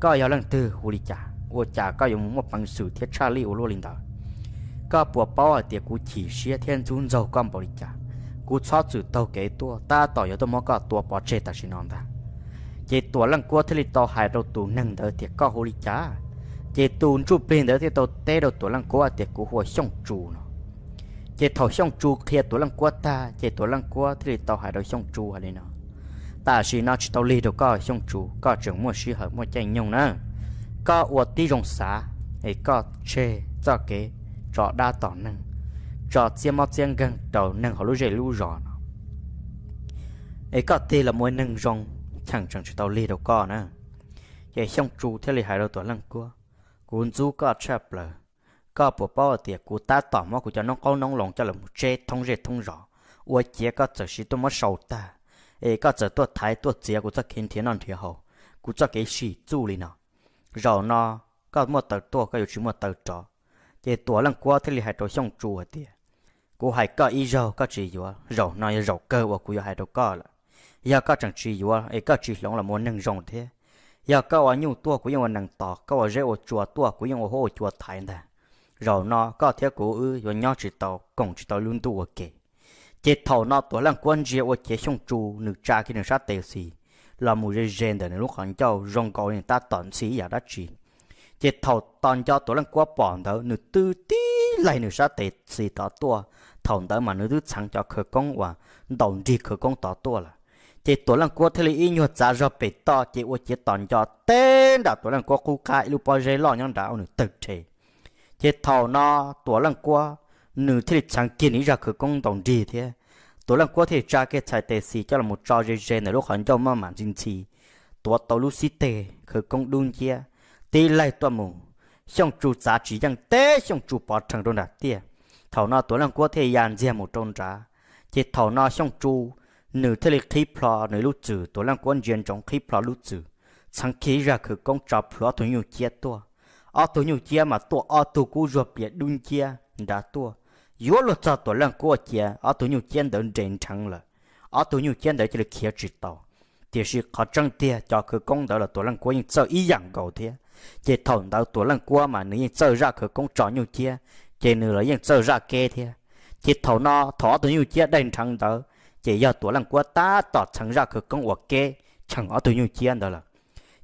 Koj yog leej twg hu li cas ua cas koj yuav mus muaj peev xwm thiab tshaj lij ua luaj li ntawd? Koj puas paub hais tias kuv chim siab thiab ntxub ntxaug koj npaum li cas, kuv txhob txwm taug kev tuaj tab tom yuav tuaj muab koj tua pov tseg tam sim no ntag. Ces Tuam Leej Kuab thiaj li tau hais rau tus neeg ntawd tias koj hu li cas? Ces tus ntsuj plig ntawd thiaj tau teb rau Tuam Leej Kuab tias kuv hu ua Xyooj Tsu no. Ces thaum Xyooj Tsu qhia Tuam Leej Kuab tag ces Tuam Leej Kuab thiaj li tau hais rau Xyooj Tsu hais li no, tam sim no tsis tau lig rau koj Xyooj Tsu, koj tseem muaj sij hawm muaj caij nyoog na. Koj ua tib zoo xav es koj tseg txoj kev tso dab tom neeg, tso txiab mob txiab nkeeg rau neeg hauv lub zej lub zos no, es koj tig los mus ua neeg zoo, cheem tseem tsis tau lig rau koj na. Ces Xyooj Tsu thiaj li hais rau Tuam Leej Kuab, kuv ntxub koj tshaj plaws. Koj puas paub hais tias kuv tab tom muab kuv cov noob qoob noob loo coj los tseb thoob zej thoob zos, ua ciav koj txawm sim tuaj muab sau tag, es koj txawm tuaj thaiv tuaj txiav kuv txoj kev nrhiav noj nrhiav haus, kuv txoj kev sim txuj li no. Zaum no koj muaj taw tuaj koj yuav tsis muaj taw rov. Ces Tuam Leej Kuab thiaj li hais rau Xyooj Tsu hais tias, kuv hais koj ib zaug koj tsis yuav, zaum no yog zaum kawg uas kuv yuav hais rau koj lawm. Yog koj tseem tsis yuav es koj tsis hloov los mus ua neeg zoo thiab, yog koj ua nyuj tuaj kuv yeej ua nees tos, koj ua zeb ua tsua tuaj kuv yeej ua huab ua cua thaiv ntag. Zaum no koj thiab kuv wb yuav nyob tsis tau, koom tsis tau lub ntuj ua ke. Ces thaum no Tuam Leej Kuab ntsia ua ciav Xyooj Tsu nws tsa kiag nws sab tes xis los mus ze ze ntawm nws lub qhov ncauj zoo nkaus li nws tab tom ntxhi ib yam dab tsi. Ces thaum tos nco Tuam Leej Kuab pom ntawd nws twb tib laig nws sab tes xis tod tuaj. Thaum ntawd mas nws twb txheev cov khawv koob uas ntaus nrig khawv koob tod tuaj lawm. Ces Tuam Leej Kuab thiaj li ib nyuag txav zog pem toj ces ua ciav tos nco teb nram Tuam Leej Kuab qub qab ib lub pob zeb loj nyob nrad ua nws tawg rhe. Ces thaum no Tuam Leej Kuab nws thiaj li txheev kiag nws ib zaj khawv koob ntaus nrig thiab. Tuam Leej Kuab thiaj li tsa kiag txhais tes xis coj los tso ze ze ntawm lub qhov ncauj maj mam ntxhi ntxhi, tuav tau lub xib teg khawv koob dub nciab, tib laig tuaj mus. Xyooj Tsu txav tsis yeej teb Xyooj Tsu pov rhees rau nram tiaj. Thaum no Tuam Leej Kuab thiaj ya ntxiag mus rau nrad. Ces thaum no Xyooj Tsu nws thiaj li qhib plho nws lub txwm, Tuam Leej Kuab ntsia ntsoov qhib plho lub txwm, txheev kiag ib zaj khawv koob tso plhuav ob tug nyuj ciab tuaj. Ob tug nyuj ciab mas tuaj ob tug kub zuag plias dub nciab nrad tuaj, yuav luag txog Tuam Leej Kuab ua ciav ob tug nyuj ciab ntawd nres nrheev lawm. Ob tug nyuj ciab ntawd cia li khiav tsis tau. Tiam sis qhov tseeb tiag cov khawv koob ntawd los Tuam Leej Kuab yeej txawj ib yam nkaus thiab. Ces thaum ntawd Tuam Leej Kuab mas nws yeej txawj zaj khawv koob tso nyuj ciab, ces nws los yeej txawj zaj keb thiab. Ces thaum no thaum ob tug nyuj ciab daig nrheev ntawd, ces yog Tuam Leej Kuab tab tom txheev zaj khawv koob uas keb cheem ob tug nyuj ciab ntawd lawm.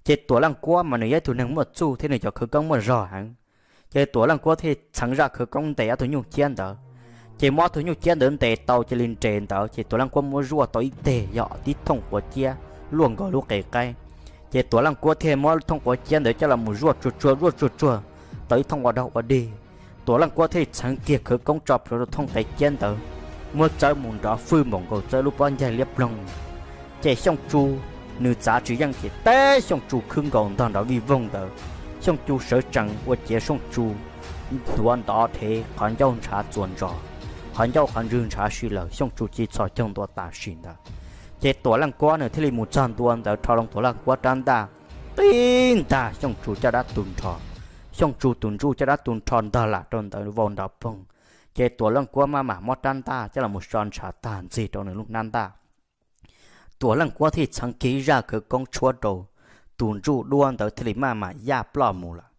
Ces Tuam Leej Kuab mas nws yog ib tug neeg muaj txuj thiab nws cov khawv koob muaj zog heev. Ces Tuam Leej Kuab thiaj txheev zaj khawv koob ntes ob tug nyuj ciab ntawd. Ces muab ob tug nyuj ciab ntawd ntes tau cia li nres ntawd, ces Tuam Leej Kuab muab zuaj tau ib teg yog tib thooj quav ciab luaj nkaus lub qe qaib. Ces Tuam Leej Kuab thiaj muab thooj quav ciab ntawd coj los mus zuaj tsuag tsuag zuaj tsuag tsuag tau ib thooj ua dog ua dig. Tuam Leej Kuab thiaj txheev kiag khawv koob tso plhuav rau thooj qe ciab ntawd, muab txawb mus nrov fwj npaum nkaus txawb lub pob ncaig liab ploog. Ces Xyooj Tsu nws txav tsis yeej ces teb Xyooj Tsu khwb nkaus ntog nrov vij voog ntawd. Xyooj Tsu sawv tsees ua ciav Xyooj Tsu hnuav ntov dhev qhov ncauj ntshav txuas ntsos, qhov ncauj qhov ntswg ntshav si lawm, Xyooj Tsu ci txhos caug ntua tam sim ntawd. Ces Tuam Leej Kuab nws thiaj li mus txog ntua ntawd rho loo Tuam Leej Kuab rab ntaj, tib ntag Xyooj Tsu caj dab tu nrho. Xyooj Tsu tus ntsuj caj dab tu nrho ntog lam rau ntawd vau nrov poog. Ces Tuam Leej Kuab maj mam muab rab ntaj coj los so ntshav tag ntxig rau nws lub hnab ntaj. Tuam Leej Kuab thiaj txheev kiag ib zaj khawv koob tshuab rau tus ntsuj duab ntawd thiaj li maj mam yaj ploj mus lawm.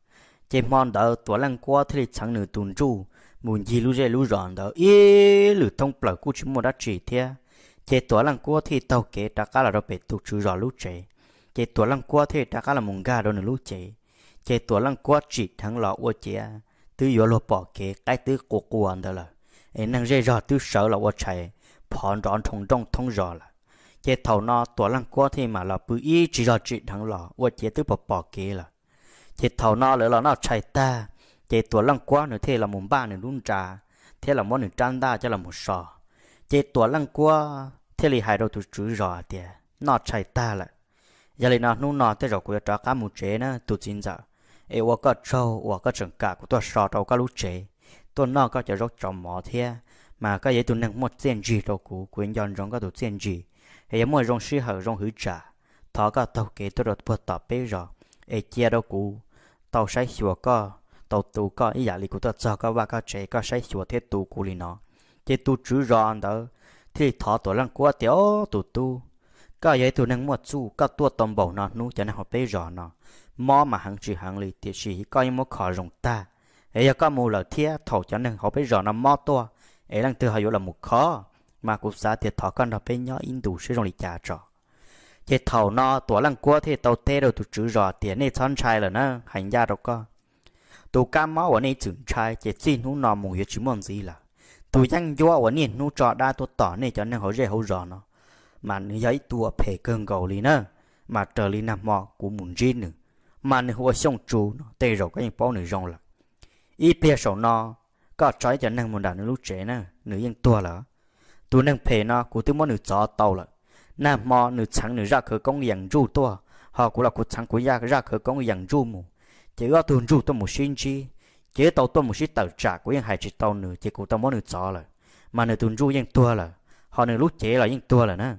Ces hmo ntawd Tuam Leej Kuab thiaj li txheev nws tus ntsuj mus ncig lub zej lub zos ntawd ib lwm thoob plaws kuj tsis muaj dab tsi thiab. Ces Tuam Leej Kuab thiaj taug kev rov qab los rau pem tus tswv zos lub tsev. Ces Tuam Leej Kuab thiaj rov qab los mus nkag rau nws lub cev. Ces Tuam Leej Kuab tsim dheev los ua ciav twb yuav luag pom kev, qaib twb qua qua ntawd lawm, es neeg zej zog twb sawv los ua tshais phov nrov nroo nrooj thoob zos lawm. Ces thaum no Tuam Leej Kuab thiaj mam los pw ib tsig zog tsim dheev los ua ciav twb pom pom kev lawm. Ces thaum no lawv los noj tshais tag, ces Tuam Leej Kuab nws thiaj los mus npaj nws lub nra thiab los muab nws rab ntaj coj los mus so. Ces Tuam Leej Kuab thiaj li hais rau tus tswv zos tias, Noj tshais tag lawm, yog li no hnub no tej zaum kuv yuav rov qab mus tsev na tus txiv ntxawm. Es ua koj tsaug uas koj tseem kam kuv tuaj so rau koj lub tsev, tuaj noj koj cov zaub cov mov thiab, mas koj yog ib tug neeg muaj txiaj ntsig rau kuv, kuv yuav nco ntsoov koj tus txiaj ntsig. Es yog muaj zoo sij hawm zoo hwv tsam, thov koj taug kev tuaj rau puag tom peb zos, es cia rau kuv tau saib xyuas koj, tau tu koj ib yam li kuv tuaj txog koj vaj koj tsev koj saib xyuas thiab tu kuv li no. Ces tus tswv zos ntawd thiaj li thov Tuam Leej Kuab tias, Ob tus tub, koj yog ib tug neeg muaj txuj, koj tuaj tau npaum no hnub cov neeg hauv peb zos no mob mas heev tsis heev li, tiam sis koj yeej muab kho zoo tag. Es yog koj mus lawm thiab thaum cov neeg hauv peb zos no mob tuaj, es leej twg ho yuav los mus kho? Mas kuv xav tias thov koj nrog peb nyob ib ntus seb zoo li cas tso. Ces thaum no Tuam Leej Kuab thiaj tau teb rau tus tswv zos tias, Nej txhob ntshai lawm na, hais ncaj rau koj, tus kab mob uas nej ib txwm ntshai ces txij hnub no mus yuav tsis muaj ntxiv lawm. Tus yeeb ncuab uas niaj hnub tso dab tuaj tom nej cov neeg hauv zej hauv zos no, mas nws yog ib tug uas phem kawg nkaus li na. Mas raws li nag hmo kuv mus ntsib nws, mas nws hu ua Xyooj Tsu no, tej zaum koj yeej paub nws zoo lawm. Ib pliag saum no koj tso ib co neeg mus nram nws lub tsev na, nws yeej tuag lawm. Tus neeg phem no kuv twb muab nws txov tau lawm. Nag hmo nws txheev nws zaj khawv koob yees ntsuj tuaj, ho kuv los kuv txheev kuv zaj khawv koob yees ntsuj mus, ces wb ob tug ntsuj tuaj mus sib ntsib, ces wb tau tuaj mus sib tawm tsam, kuv yeej hais tsis tau nws ces kuv tau muab nws txov lawm. Mas nws tus ntsuj yeej tuag lawm, ho nws lub cev los yeej tuag lawm na.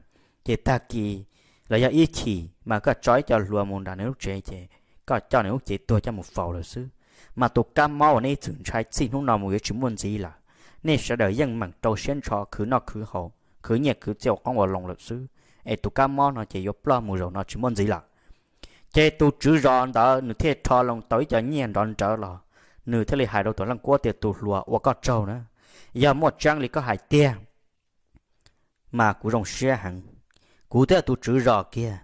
Ces tag kis los yog ib chim mas koj tso ib co hluas mus nram nws lub tsev ces koj coj nws lub cev tuag coj mus faus lawm xwb. Mas tus kab mob uas nej ib txwm ntshai txij hnub no mus yuav tsis muaj ntxiv lawm. Nej sawv daws yeej meem rau siab ntsho khwv noj khwv haus, khwv nyiaj khwv txiaj ua qoob ua loo lawm xwb, es tus kab mob no ces yuav ploj mus zaum no tsis muaj ntxiv lawm. Ces tus tswv zos ntawd nws thiaj rho loo tau ib co nyiaj nrov nrawv los, nws thiaj li hais rau Tuam Leej Kuab tias, Tus hluas, ua koj tsaug na, yog muaj tseeb li koj hais tiag mas kuv zoo siab heev. Kuv twb yog tus tswv zos kiag,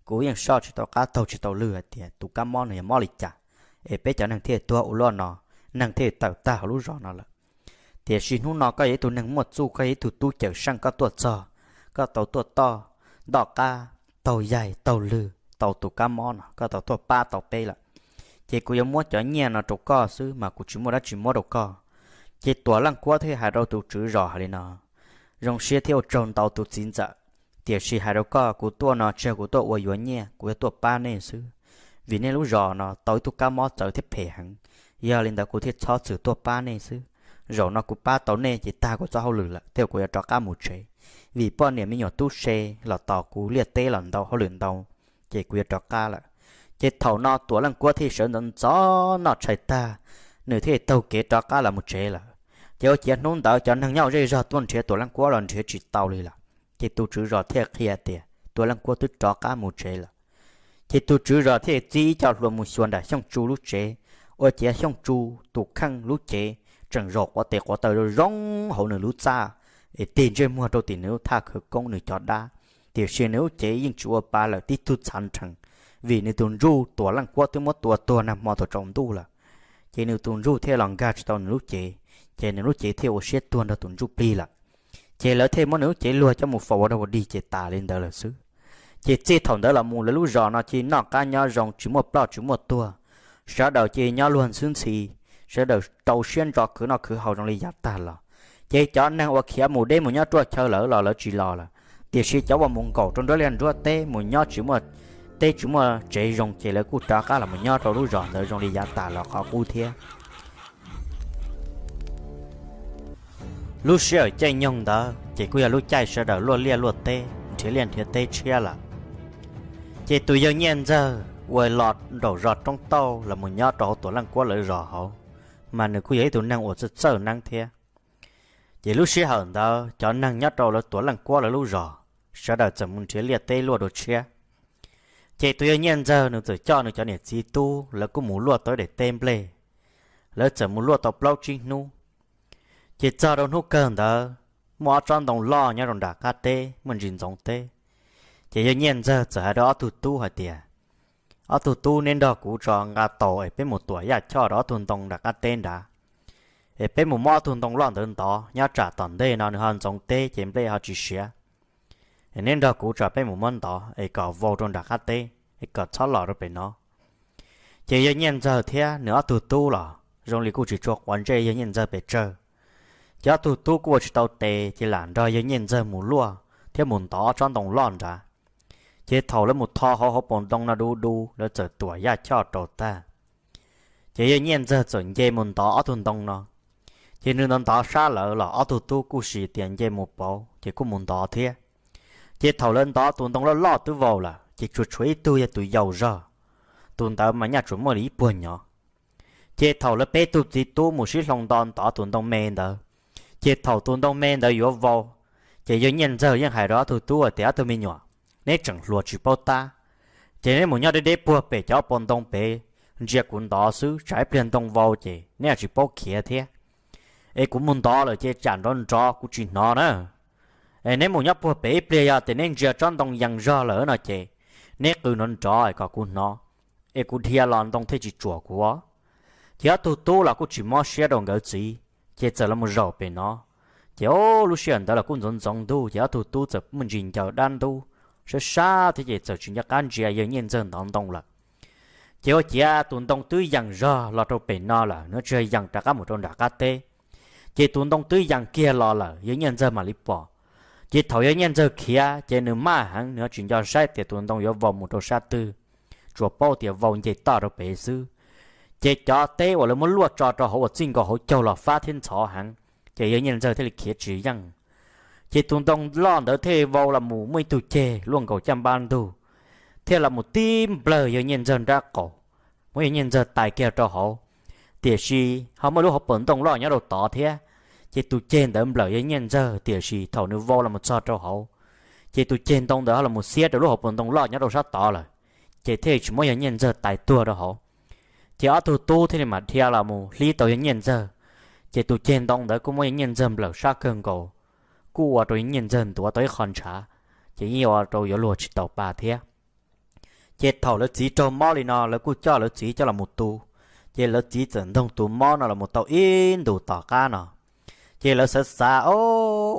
kuv yeej soj tsis tau qab taug tsis tau lw hais tias tus kab mob no yog mob li cas, es peb cov neeg thiaj tuag ua luaj no, neeg thiaj tawm tag hauv lub zos no lawm. Tiam sis hnub no koj yog ib tug neeg muaj txuj, koj yog ib tug tub cawm seej, koj tuaj txog, koj tau tuaj toj ntoj qab, taug yaig taug lw, tau tus kab mob no, koj tau tuaj pab tau peb lawm. Ces kuv yuav muab cov nyiaj no rau koj xwb mas kuv tsis muaj dab tsi muab rau koj. Ces Tuam Leej Kuab thiaj hais rau tus tswv zos hais li no, Zoo siab thiab ua tsaug ntau tus txiv ntxawm, tiam sis hais rau koj, kuv tuaj no tsis yog kuv tuaj ua yuav nyiaj, kuv yog tuaj pab nej xwb. Vim nej lub zos no tau ib tug kab mob txawv thiab phem heev, yog li ntawd kuv thiaj txhob txwm tuaj pab nej xwb. Zaum no kuv pab tau nej ces tag kuv txoj hauj lwm lawm, thiab kuv yuav rov qab mus tsev, vim poj niam me nyuam tub se los tos kuv liaj teb los ntau hauj lwm ntau, ces kuv yuav rov qab lawm. Ces thaum no Tuam Leej Kuab thiaj sawv ntxov ntxov noj tshais tag, nws thiaj taug kev rov qab los mus tsev lawm. Ces ua ciav hnub ntawd cov neeg nyob zej zog tuaj nrhiav Tuam Leej Kuab los nrhiav tsis tau li lawm. Ces tus tswv zos thiaj qhia tias Tuam Leej Kuab twb rov qab mus tsev lawm. Ces tus tswv zos thiaj txib ib co hluas mus xyuas nram Xyooj Tsu lub tsev, ua ciav Xyooj Tsu tus kheej lub cev tseem zaum quav tes quav taw zoo zoo hauv nws lub txaj, es tig ntsej muag rau tim nws lub thaj khawv koob nws cov dab, tiam sis nws lub cev yeej tsis ua pa lawm, tib tug txhav nrhees, vim nws tus ntsuj Tuam Leej Kuab twb muab tua tuag nag hmo thaum tsaus ntuj lawm. Ces nws tus ntsuj thiaj los nkag tsis tau nws lub cev, ces nws lub cev thiaj ua siab tuag nrog tus ntsuj plig lawm. Ces lawv thiaj muab nws lub cev luag coj mus faus ua dog ua dig ces tas li ntawd lawm xwb. Ces txij thaum ntawd los mus lawv lub zos no cia li noj qab nyob zoo tsis muaj ploj tsis muaj tuag, sawv daws cia li nyob luag ntxhwb ntxhi, sawv daws rau siab ntso khwv noj khwv haus zoo li yav tag los. Ces cov neeg uas khiav mus deb mus nyob ruaj chaw lawm los lawv tsis los lawm, tiam sis cov uas mus nkaum rau nruab liaj nruab teb mus nyob tsis muaj teb tsis muaj tsev zoo ces lawv kuj rov qab los mus nyob rau lub zos ntawd zoo li yav tag los qhov qub thiab. Lub sij hawm caij nyoog ntawd ces kuj yog lub caij sawv daws luaj liaj luaj teb nrhiav liaj nrhiav teb tshiab lawm. Ces tus yawg Nyiaj Ntxawg uas los nraum zos Roob Tauj los mus nyob rau hauv Tuam Leej Kuab lawv zos hauv, mas nws kuj yog ib tug neeg uas txawj txawj neeb thiab. Ces lub sij hawm ntawd cov neeg nyob rau lawv Tuam Leej Kuab lawv lub zos, sawv daws txawm mus nrhiav liaj teb luaj dua tshiab. Ces tus yawg Nyiaj Ntxawg nws txawm coj nws cov niam txiv tub lawv kuj mus luaj tau ib daim teb nplej. Lawv txawm mus luaj tau plaub tsib hnub, ces txog rau hnub kawg ntawd muaj ob tsob ntoo loj nyob rau nram qab teb muaj ntsis ntxoov teb. Ces yawg Nyiaj Ntxawg txawm hais rau ob tug tub hais tias, ob tug tub, neb nrog kuv tso nqa taus es peb mus tuam yaj choj rau ob tug ntoo nram qab teb nrad, es peb mus muab ob tug ntoo loj ntawd ntov, nyob tsam tom ntej no nws ho ntxoov teb ces nplej ho tsis siav. Es neb nrog kuv tso peb mus muab ntov es kom vau rau nram qab teb, es kom txhob los rau pem no. Ces yawg Nyiaj Ntxawg thiab nws ob tug tub los zoo li kuj tsis tshua quav ntsej yawg Nyiaj Ntxawg pes tsawg. Ces ob tug tub kuj ua tsis tau tes ces lam nrog yawg Nyiaj Ntxawg mus luaj thiab mus ntov ob tsob ntoo loj nrad. Ces thaum lawv mus tho hauv hauv paus ntoo no du du, lawv txawm tuam yaj choj rau tag. Ces yawg Nyiaj Ntxawg txawm nce mus ntov ob tug ntoo no. Ces nws ntov ntov sab lawv los ob tug tub kuj sim tias nce mus pauv ces kuj mus ntov thiab. Ces thaum lawv ntov tus ntoo loj loj twb vau lawm ces tsuas tshuav ib tug yog tus yau zog, tus ntawd mas nyaj tsuas muaj li ib puag nyob. Ces thaum lawv peb tug txiv tub mus sib hloov nto ntov tus ntoo me ntawd, ces thaum tus ntoo me ntawd yuav vau, ces yawg Nyiaj Ntxawg yeej hais rau ob tug tub hais tias, ob tug me nyuam, neb tseem hluas tsis paub tab, ces neb mus nyob deb deb puag pem cov paus ntoo pem, ntsia kuv ntov xwb, tsam ib pliag ntoo vau ces neb tsis paub khiav thiab. Es kuv mus ntov lawm ces tsam nrov nrov kuv tsis hnov na. Es neb mus nyob puag pem ib pliag yog tias neb ntsia tsob ntoo yees zog lawm no ces neb qw nrov nrov kom kuv hnov, es kuv dhia los ntoo thiaj tsis tsuam kuv. Ces ob tug tub los kuj tsis mob siab rau nkawd txiv, ces txawm los mus zaum pem no. Ces o, lub sij hawm ntawd los kuj ntxoov ntxoov ntuj ces ob tug tub txawm muaj ntsis ncaws dab ntub, sab sab thiab ces txawm tsis nco qab ntsia yawg Nyiaj Ntxawg ntov ntoo lawm. Ces ua ciav tus ntoo twb yees zog los rau pem no lawm, nws tsis yees rov qab mus rau nram qab teb. Ces tus ntoo twb yees kiag los lawm yawg Nyiaj Ntxawg mam li pom. Ces thaum yawg Nyiaj Ntxawg khiav ces nws maj heev, nws tsis nco saib tias tus ntoo yuav vau mus rau sab twg, tsuas paub tias vau nce toj rau pem xwb. Ces cov teb uas lawv muab luaj tso rau hauv uas txij nkaus hauv caug los fab thiab ntxhov heev, ces yawg Nyiaj Ntxawg thiaj li khiav tsis yeej. Ces tus ntoo loj ntawd thiaj vau los mus muaj ib tug ceg luaj nkaus caj npab ntug, thiaj los mus tib nplawg yawg Nyiaj Ntxawg nrab qaum, muab yawg Nyiaj Ntxawg tais kiag rau hauv. Tiam sis ho muaj lub hauv paus ntoo loj nyob rau tod thiab, ces tus ceg ntawd nplawm yawg Nyiaj Ntxawg, tiam sis thaum nws vau los mus txog rau hauv, ces tus ceg ntoo ntawd ho los mus xiab rau lub hauv paus ntoo loj nyob rau sab tod lawm, ces thiaj tsis muab yawg Nyiaj Ntxawg tais tuag rau hauv. Ces ob tug tub thiaj li mam dhia los mus hlib tau yawg Nyiaj Ntxawg. Ces tus ceg ntoo ntawd kuj muab yawg Nyiaj Ntxawg nplawm sab kawg nkaus, kuj ua rau yawg Nyiaj Ntxawg ntuav tau ib qho ntshav, ces yeej ua rau yuav luag tsis tau pa thiab. Ces thaum lawv txiv raug mob li no lawv kuj coj lawv txiv coj los mus tu. Ces lawv txiv txawm ntoog tus mob no los mus tau ib ntus tom qab no, ces lawv xav xav, o,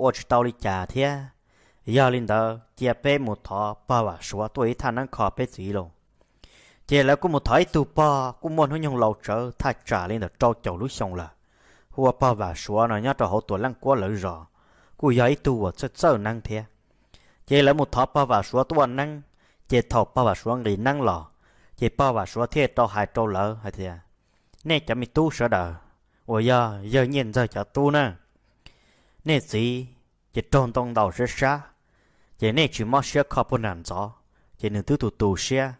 ua tsis tau li cas thiab. Yog li ntawd cia peb mus thov pog Vam Suav tuaj ib thaj neeb kho peb txiv lauj. Ces lawv kuj mus thov ib tug pog kuj muaj hnub nyoog laus tsawv thaj tsam li ntawm rau caum lub xyoo lawm, hu ua pog Vam Suav no nyob rau hauv Tuam Leej Kuab lawv zos, kuj yog ib tug uas txawj txawj neeb thiab. Ces lawv mus thov pog Vam Suav tuaj ua neeb. Ces thaum pog Vam Suav nqis neeb los, ces pog Vam Suav thiaj tau hais rau lawv hais tias, nej cov me tub sawv daws uas yog yawg Nyiaj Ntxawg cov tub na, nej txiv ces raug ntoo ntaus sab sab, ces nej tsis mob siab kho puag nram ntxov, ces nws twb tu tu siab,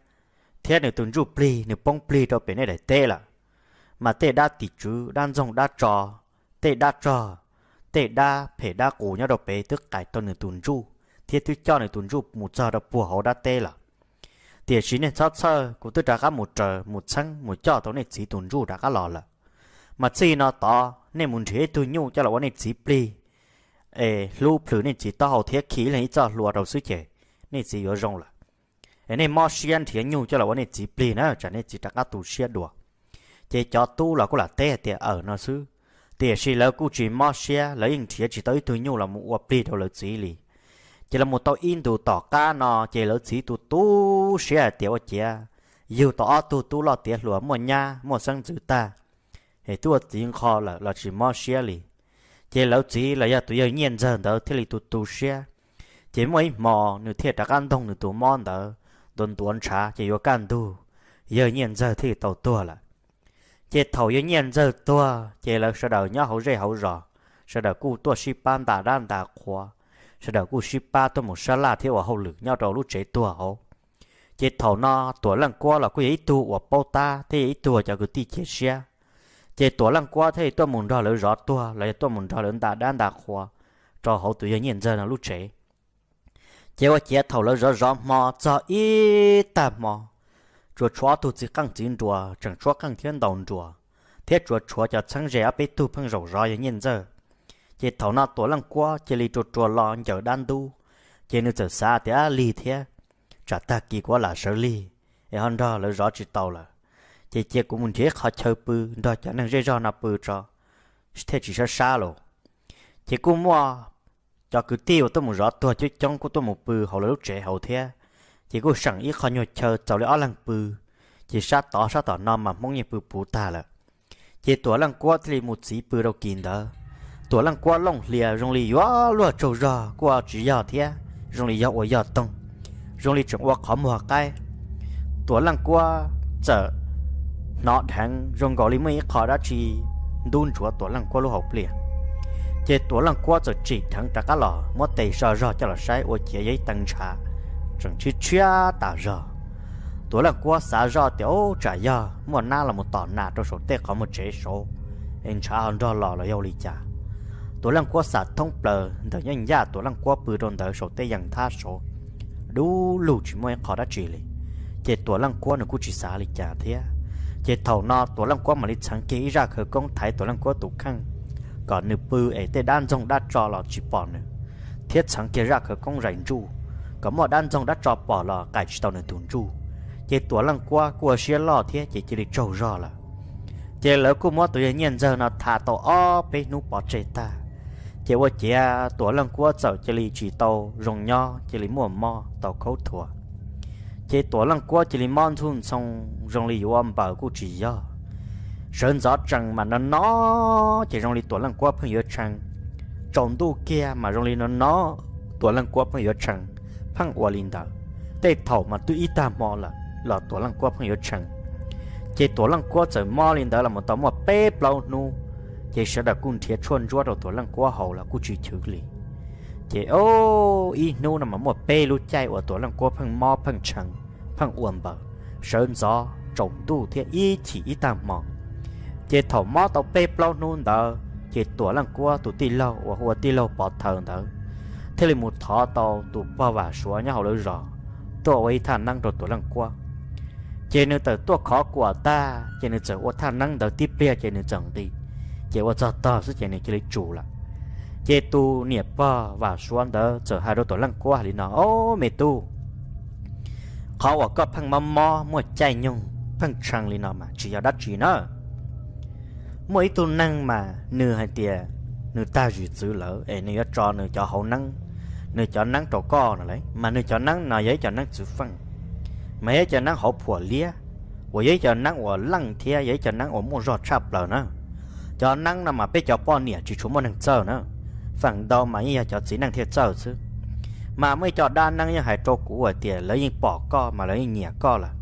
thiab nws tus ntsuj plig nws poob plig rau pem nej daim teb lawm. Mas tej dab tim tswv, dab ntxoog dab tso, tej dab tsog, tej dab phem dab qus nyob rau pem twb qais tau nws tus ntsuj, thiab twb coj nws tus ntsuj mus txog rau puag hauv dab teb lawm. Tiam sis nej txhob txhawj, kuv twb rov qab mus raws mus txheeb mus coj tau nej txiv tus ntsuj rov qab los lawm. Mas txij no tod nej mus nrhiav ib tug nyuj coj los ua nej txiv plig, es hlub plhws nej txiv taub hau thiab khi ib leeg ib txoj hlua rau xwb ces nej txiv yuav zoo lawm. Nej mob siab nrhiav nyuj coj los ua nej txiv plig na, tsam nej txiv rov qab tu siab dua. Ces cov tub los kuj lam teb hais tias, Aws, no xwb. Tiam sis lawv kuj tsis mob siab, lawv yeej nrhiav tsis tau ib tug nyuj los mus ua plig rau lawv txiv li. Ces los mus tau ib ntus tom qab no ces lawv txiv tu tu siab hais tias, Ua ciav yug tau ob tug tub loj tiav hluas muaj nyab muaj xeeb ntxwv tag, es twb ua txiv nqho lawm los tsis mob siab li. Ces lawv txiv los yog tus yawg Nyiaj Ntxawg ntawd thiaj li tu tu siab. Ces muaj ib hmo nws thiaj rov qab ntoog nws tus mob ntawd, ntuav ntuav ntshav, ces yuav kaj ntug, yawg Nyiaj Ntxawg thiaj li tau tuag lawm. Ces thaum yawg Nyiaj Ntxawg tuag ces lawv sawv daws nyob hauv zej hauv zos, sawv daws kuj tuaj sib pab nta dab nta qhua, sawv daws kuj sib pab tuaj mus sab laj thiab ua hauj lwm nyob rau lub tsev tuag hauv. Ces thaum no Tuam Leej Kuab los kuj yog ib tug uas paub tab thiab yog ib tug cov kwv tij cia siab. Ces Tuam Leej Kuab thiaj li tuaj mus nrog lawv zov tuag los yog tuaj mus nrog lawv nta dab nta qhua rau hauv tus yawg Nyiaj Ntxawg no lub tsev. Ces ua ciav thaum lawv zov zov hmo txog ib tag hmo, tsuas tshuav ob tug txiv qeej txiv nruas tseem tshuab qeej thiab ntaus nruas, thiab tsuas tshuav cov txheeb ze ob peb tug pheej zaum zov yawg Nyiaj Ntxawg. Ces thaum no Tuam Leej Kuab cia li rua rua lo ncaws dab ntub, ces nws txawm xav tias, Ab, lig thiab, tsam tag kis kuv lam sawv lig es ho nrog lawv zov tsis tau lawm, ces cia kuv mus nrhiav ib qho chaw pw nrog cov neeg zej zog no pw tso thiaj tsis sab sab los. Ces kuj muaj cov kwv tij uas tuaj mus zov tuag coob coob kuj tuaj mus pw hauv lawv lub tsev hauv thiab. Ces kuj seem ib qho nyuag chaw txaus li ob leeg pw, ces sab tod sab tom no mas Hmoob yeej pw puv tag lawm. Ces Tuam Leej Kuab thiaj li mus txiv pw rau kis ntawd. Tuam Leej Kuab looj hlias zoo li yuav luag tsaug zog kuj tsis yog thiab, zoo li yog ua yog toog, zoo li tseem ua qhov muag qaib. Tuam Leej Kuab txawm hnov dheev zoo nkaus li muaj ib qho dab tsi ntub ntsuav Tuam Leej Kuab lub hauv pliaj. Ces Tuam Leej Kuab txawm tsim dheev rov qab los muab tes so zog coj los saib ua ciav yog ib tee ntshav tseem tshiab tshiab tas zog. Tuam Leej Kuab xav zoj tias, Ub, tsam yog muaj nab los mus tom nas rau saum tej qhov muag tsev saud es ntshav ho nrog los los yog ua li cas. Tuam Leej Kuab xav thoob plaws ntawm yeej yaj Tuam Leej Kuab pw rau ntawd saum tej yees thab saud, dub lug tsis muaj ib qho dab tsi li. Ces Tuam Leej Kuab nws kuj tsis xav li cas thiab. Ces thaum no Tuam Leej Kuab mam li txheev kiag ib zaj khawv koob thaiv Tuam Leej Kuab tus kheej kom nws pw es tej dab ntxoog dab tso los tsis pom nws, thiab txheev kiag zaj khawv koob zais ntsuj kom muaj dab ntxoog dab tso pom los qaim tsis tau nws tus ntsuj. Ces Tuam Leej Kuab kuj ua siab loj thiab ces cia li tsaug zog lawm. Ces lawv kuj muab tus yawg Nyiaj Ntxawg no tha tau ob peb hnub pov tseg tag, ces ua ciav Tuam Leej Kuab txawm cia li tsis tau zoo nyob, cia li muaj mob tau khaub thuas. Ces Tuam Leej Kuab cia li mob ntxhuj ntxhoo, zoo li yuav ua npaws kuj tsis yog, sawv ntxov tsees mas no no, ces zoo li Tuam Leej Kuab pheej yuav tshee. Tsaus ntuj kiag mas zoo li no no, Tuam Leej Kuab pheej yuav tshee, pheej ua li ntawd. Tej thaum mas twb ib tag hmo lawm los Tuam Leej Kuab pheej yuav tshee. Ces Tuam Leej Kuab txawm mob li ntawd los mus tau muaj peb plaub hnub, ces sawv daws kuj nrhiav tshuaj ntsuab rau Tuam Leej Kuab haus los kuj tsis chwv li. Ces o, ib hnub no mas muaj peb lub caij uas Tuam Leej Kuab pheej mob pheej tshee, pheej ua npaws, sawv ntxov tsaus ntuj thiab ib chim ib tag hmo. Ces thaum mob tau peb plaub hnub ntawd ces Tuam Leej Kuab tus tij laug uas hu ua tij laug Pov Thawv ntawd thiaj li mus thov tau tus pog Vam Suav nyob hauv lawv zos tuaj ua ib thaj neeb rau Tuam Leej Kuab. Ces nws txawm tuaj khov kuam tag ces nws txawm ua thaj neeb ntawd tib pliag ces nws txawm nqis, ces ua txog tog xwb ces nws cia li tsum lawm. Ces tus niam pog Vam Suav ntawd txawm hais rau Tuam Leej Kuab hais li no, Ob, me tub, qhov uas koj pheej mob mob muaj caij nyoog pheej tshee li no mas tsis yog dab tsi na. Muaj ib tug neeg mas nws hais tias nws tag zim txwv lawm es nws yuav tso nws cov hauv neeb, nws cov neeb rau koj no las, mas nws cov neeb no yog ib cov neeb txwv feej, mas yog ib cov neeb hauv phuam liab, uas yog ib cov neeb uas leej thiab yog ib cov neeb uas muaj zog tshaj plaws na. Cov neeb no mas peb cov poj niam tsis tshua muaj neeg txawj na, feem ntau mas yeej yog cov txiv neej thiaj txawj xwb. Mas muaj ib co dab neeb yeej hais rau kuv hais tias lawv yeej pom koj mas lawv yeej nyiam koj lawm,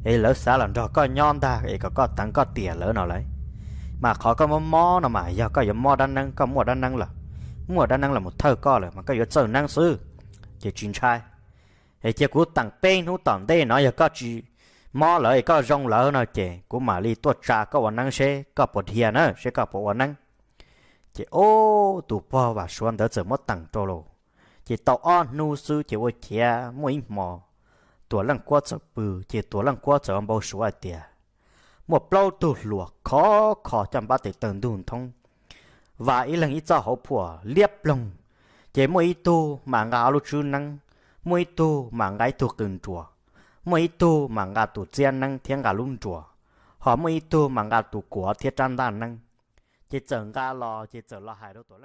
es lawv xav los nrog koj nyob ntag es kom koj teev koj tiam lawv no las. Mas qhov koj mob mob no mas yog koj yuav mob dab neeb, koj muaj dab neeb lawm, muaj dab neeb los mus thawj koj lawm mas koj yuav txawj neeb xwb, ces tsis ntshai. Es cia kuv teem peb hnub tom ntej no yog koj tsis mob lawm es koj zoo lawm no ces kuv mam li tuaj tsa koj ua neeb seb koj puas dhia na, seb koj puas ua neeb. Ces ob, tus pog Vam Suav ntawd txawm muab teem rau los. Ces tau ob hnub xwb ces ua ciav muaj ib hmo Tuam Leej Kuab txawm pw, ces Tuam Leej Kuab txawm ua npau suav hais tias muaj plaub tug hluas khov kho coj npab tes taw ntug nthoob, vam ib leeg ib txoj hauv phuam liab ploog. Ces muaj ib tug mas nqa ob lub tswb neeb, muaj ib tug mas nqa ib tug qws nruas, Muaj ib tug mas nqa tus txiab neeb thiab nqa lub nruas, ho muaj ib tug mas nqa tus kuav thiab rab ntaj neeb. Ces txawm nqa los ces txawm los hais rau tus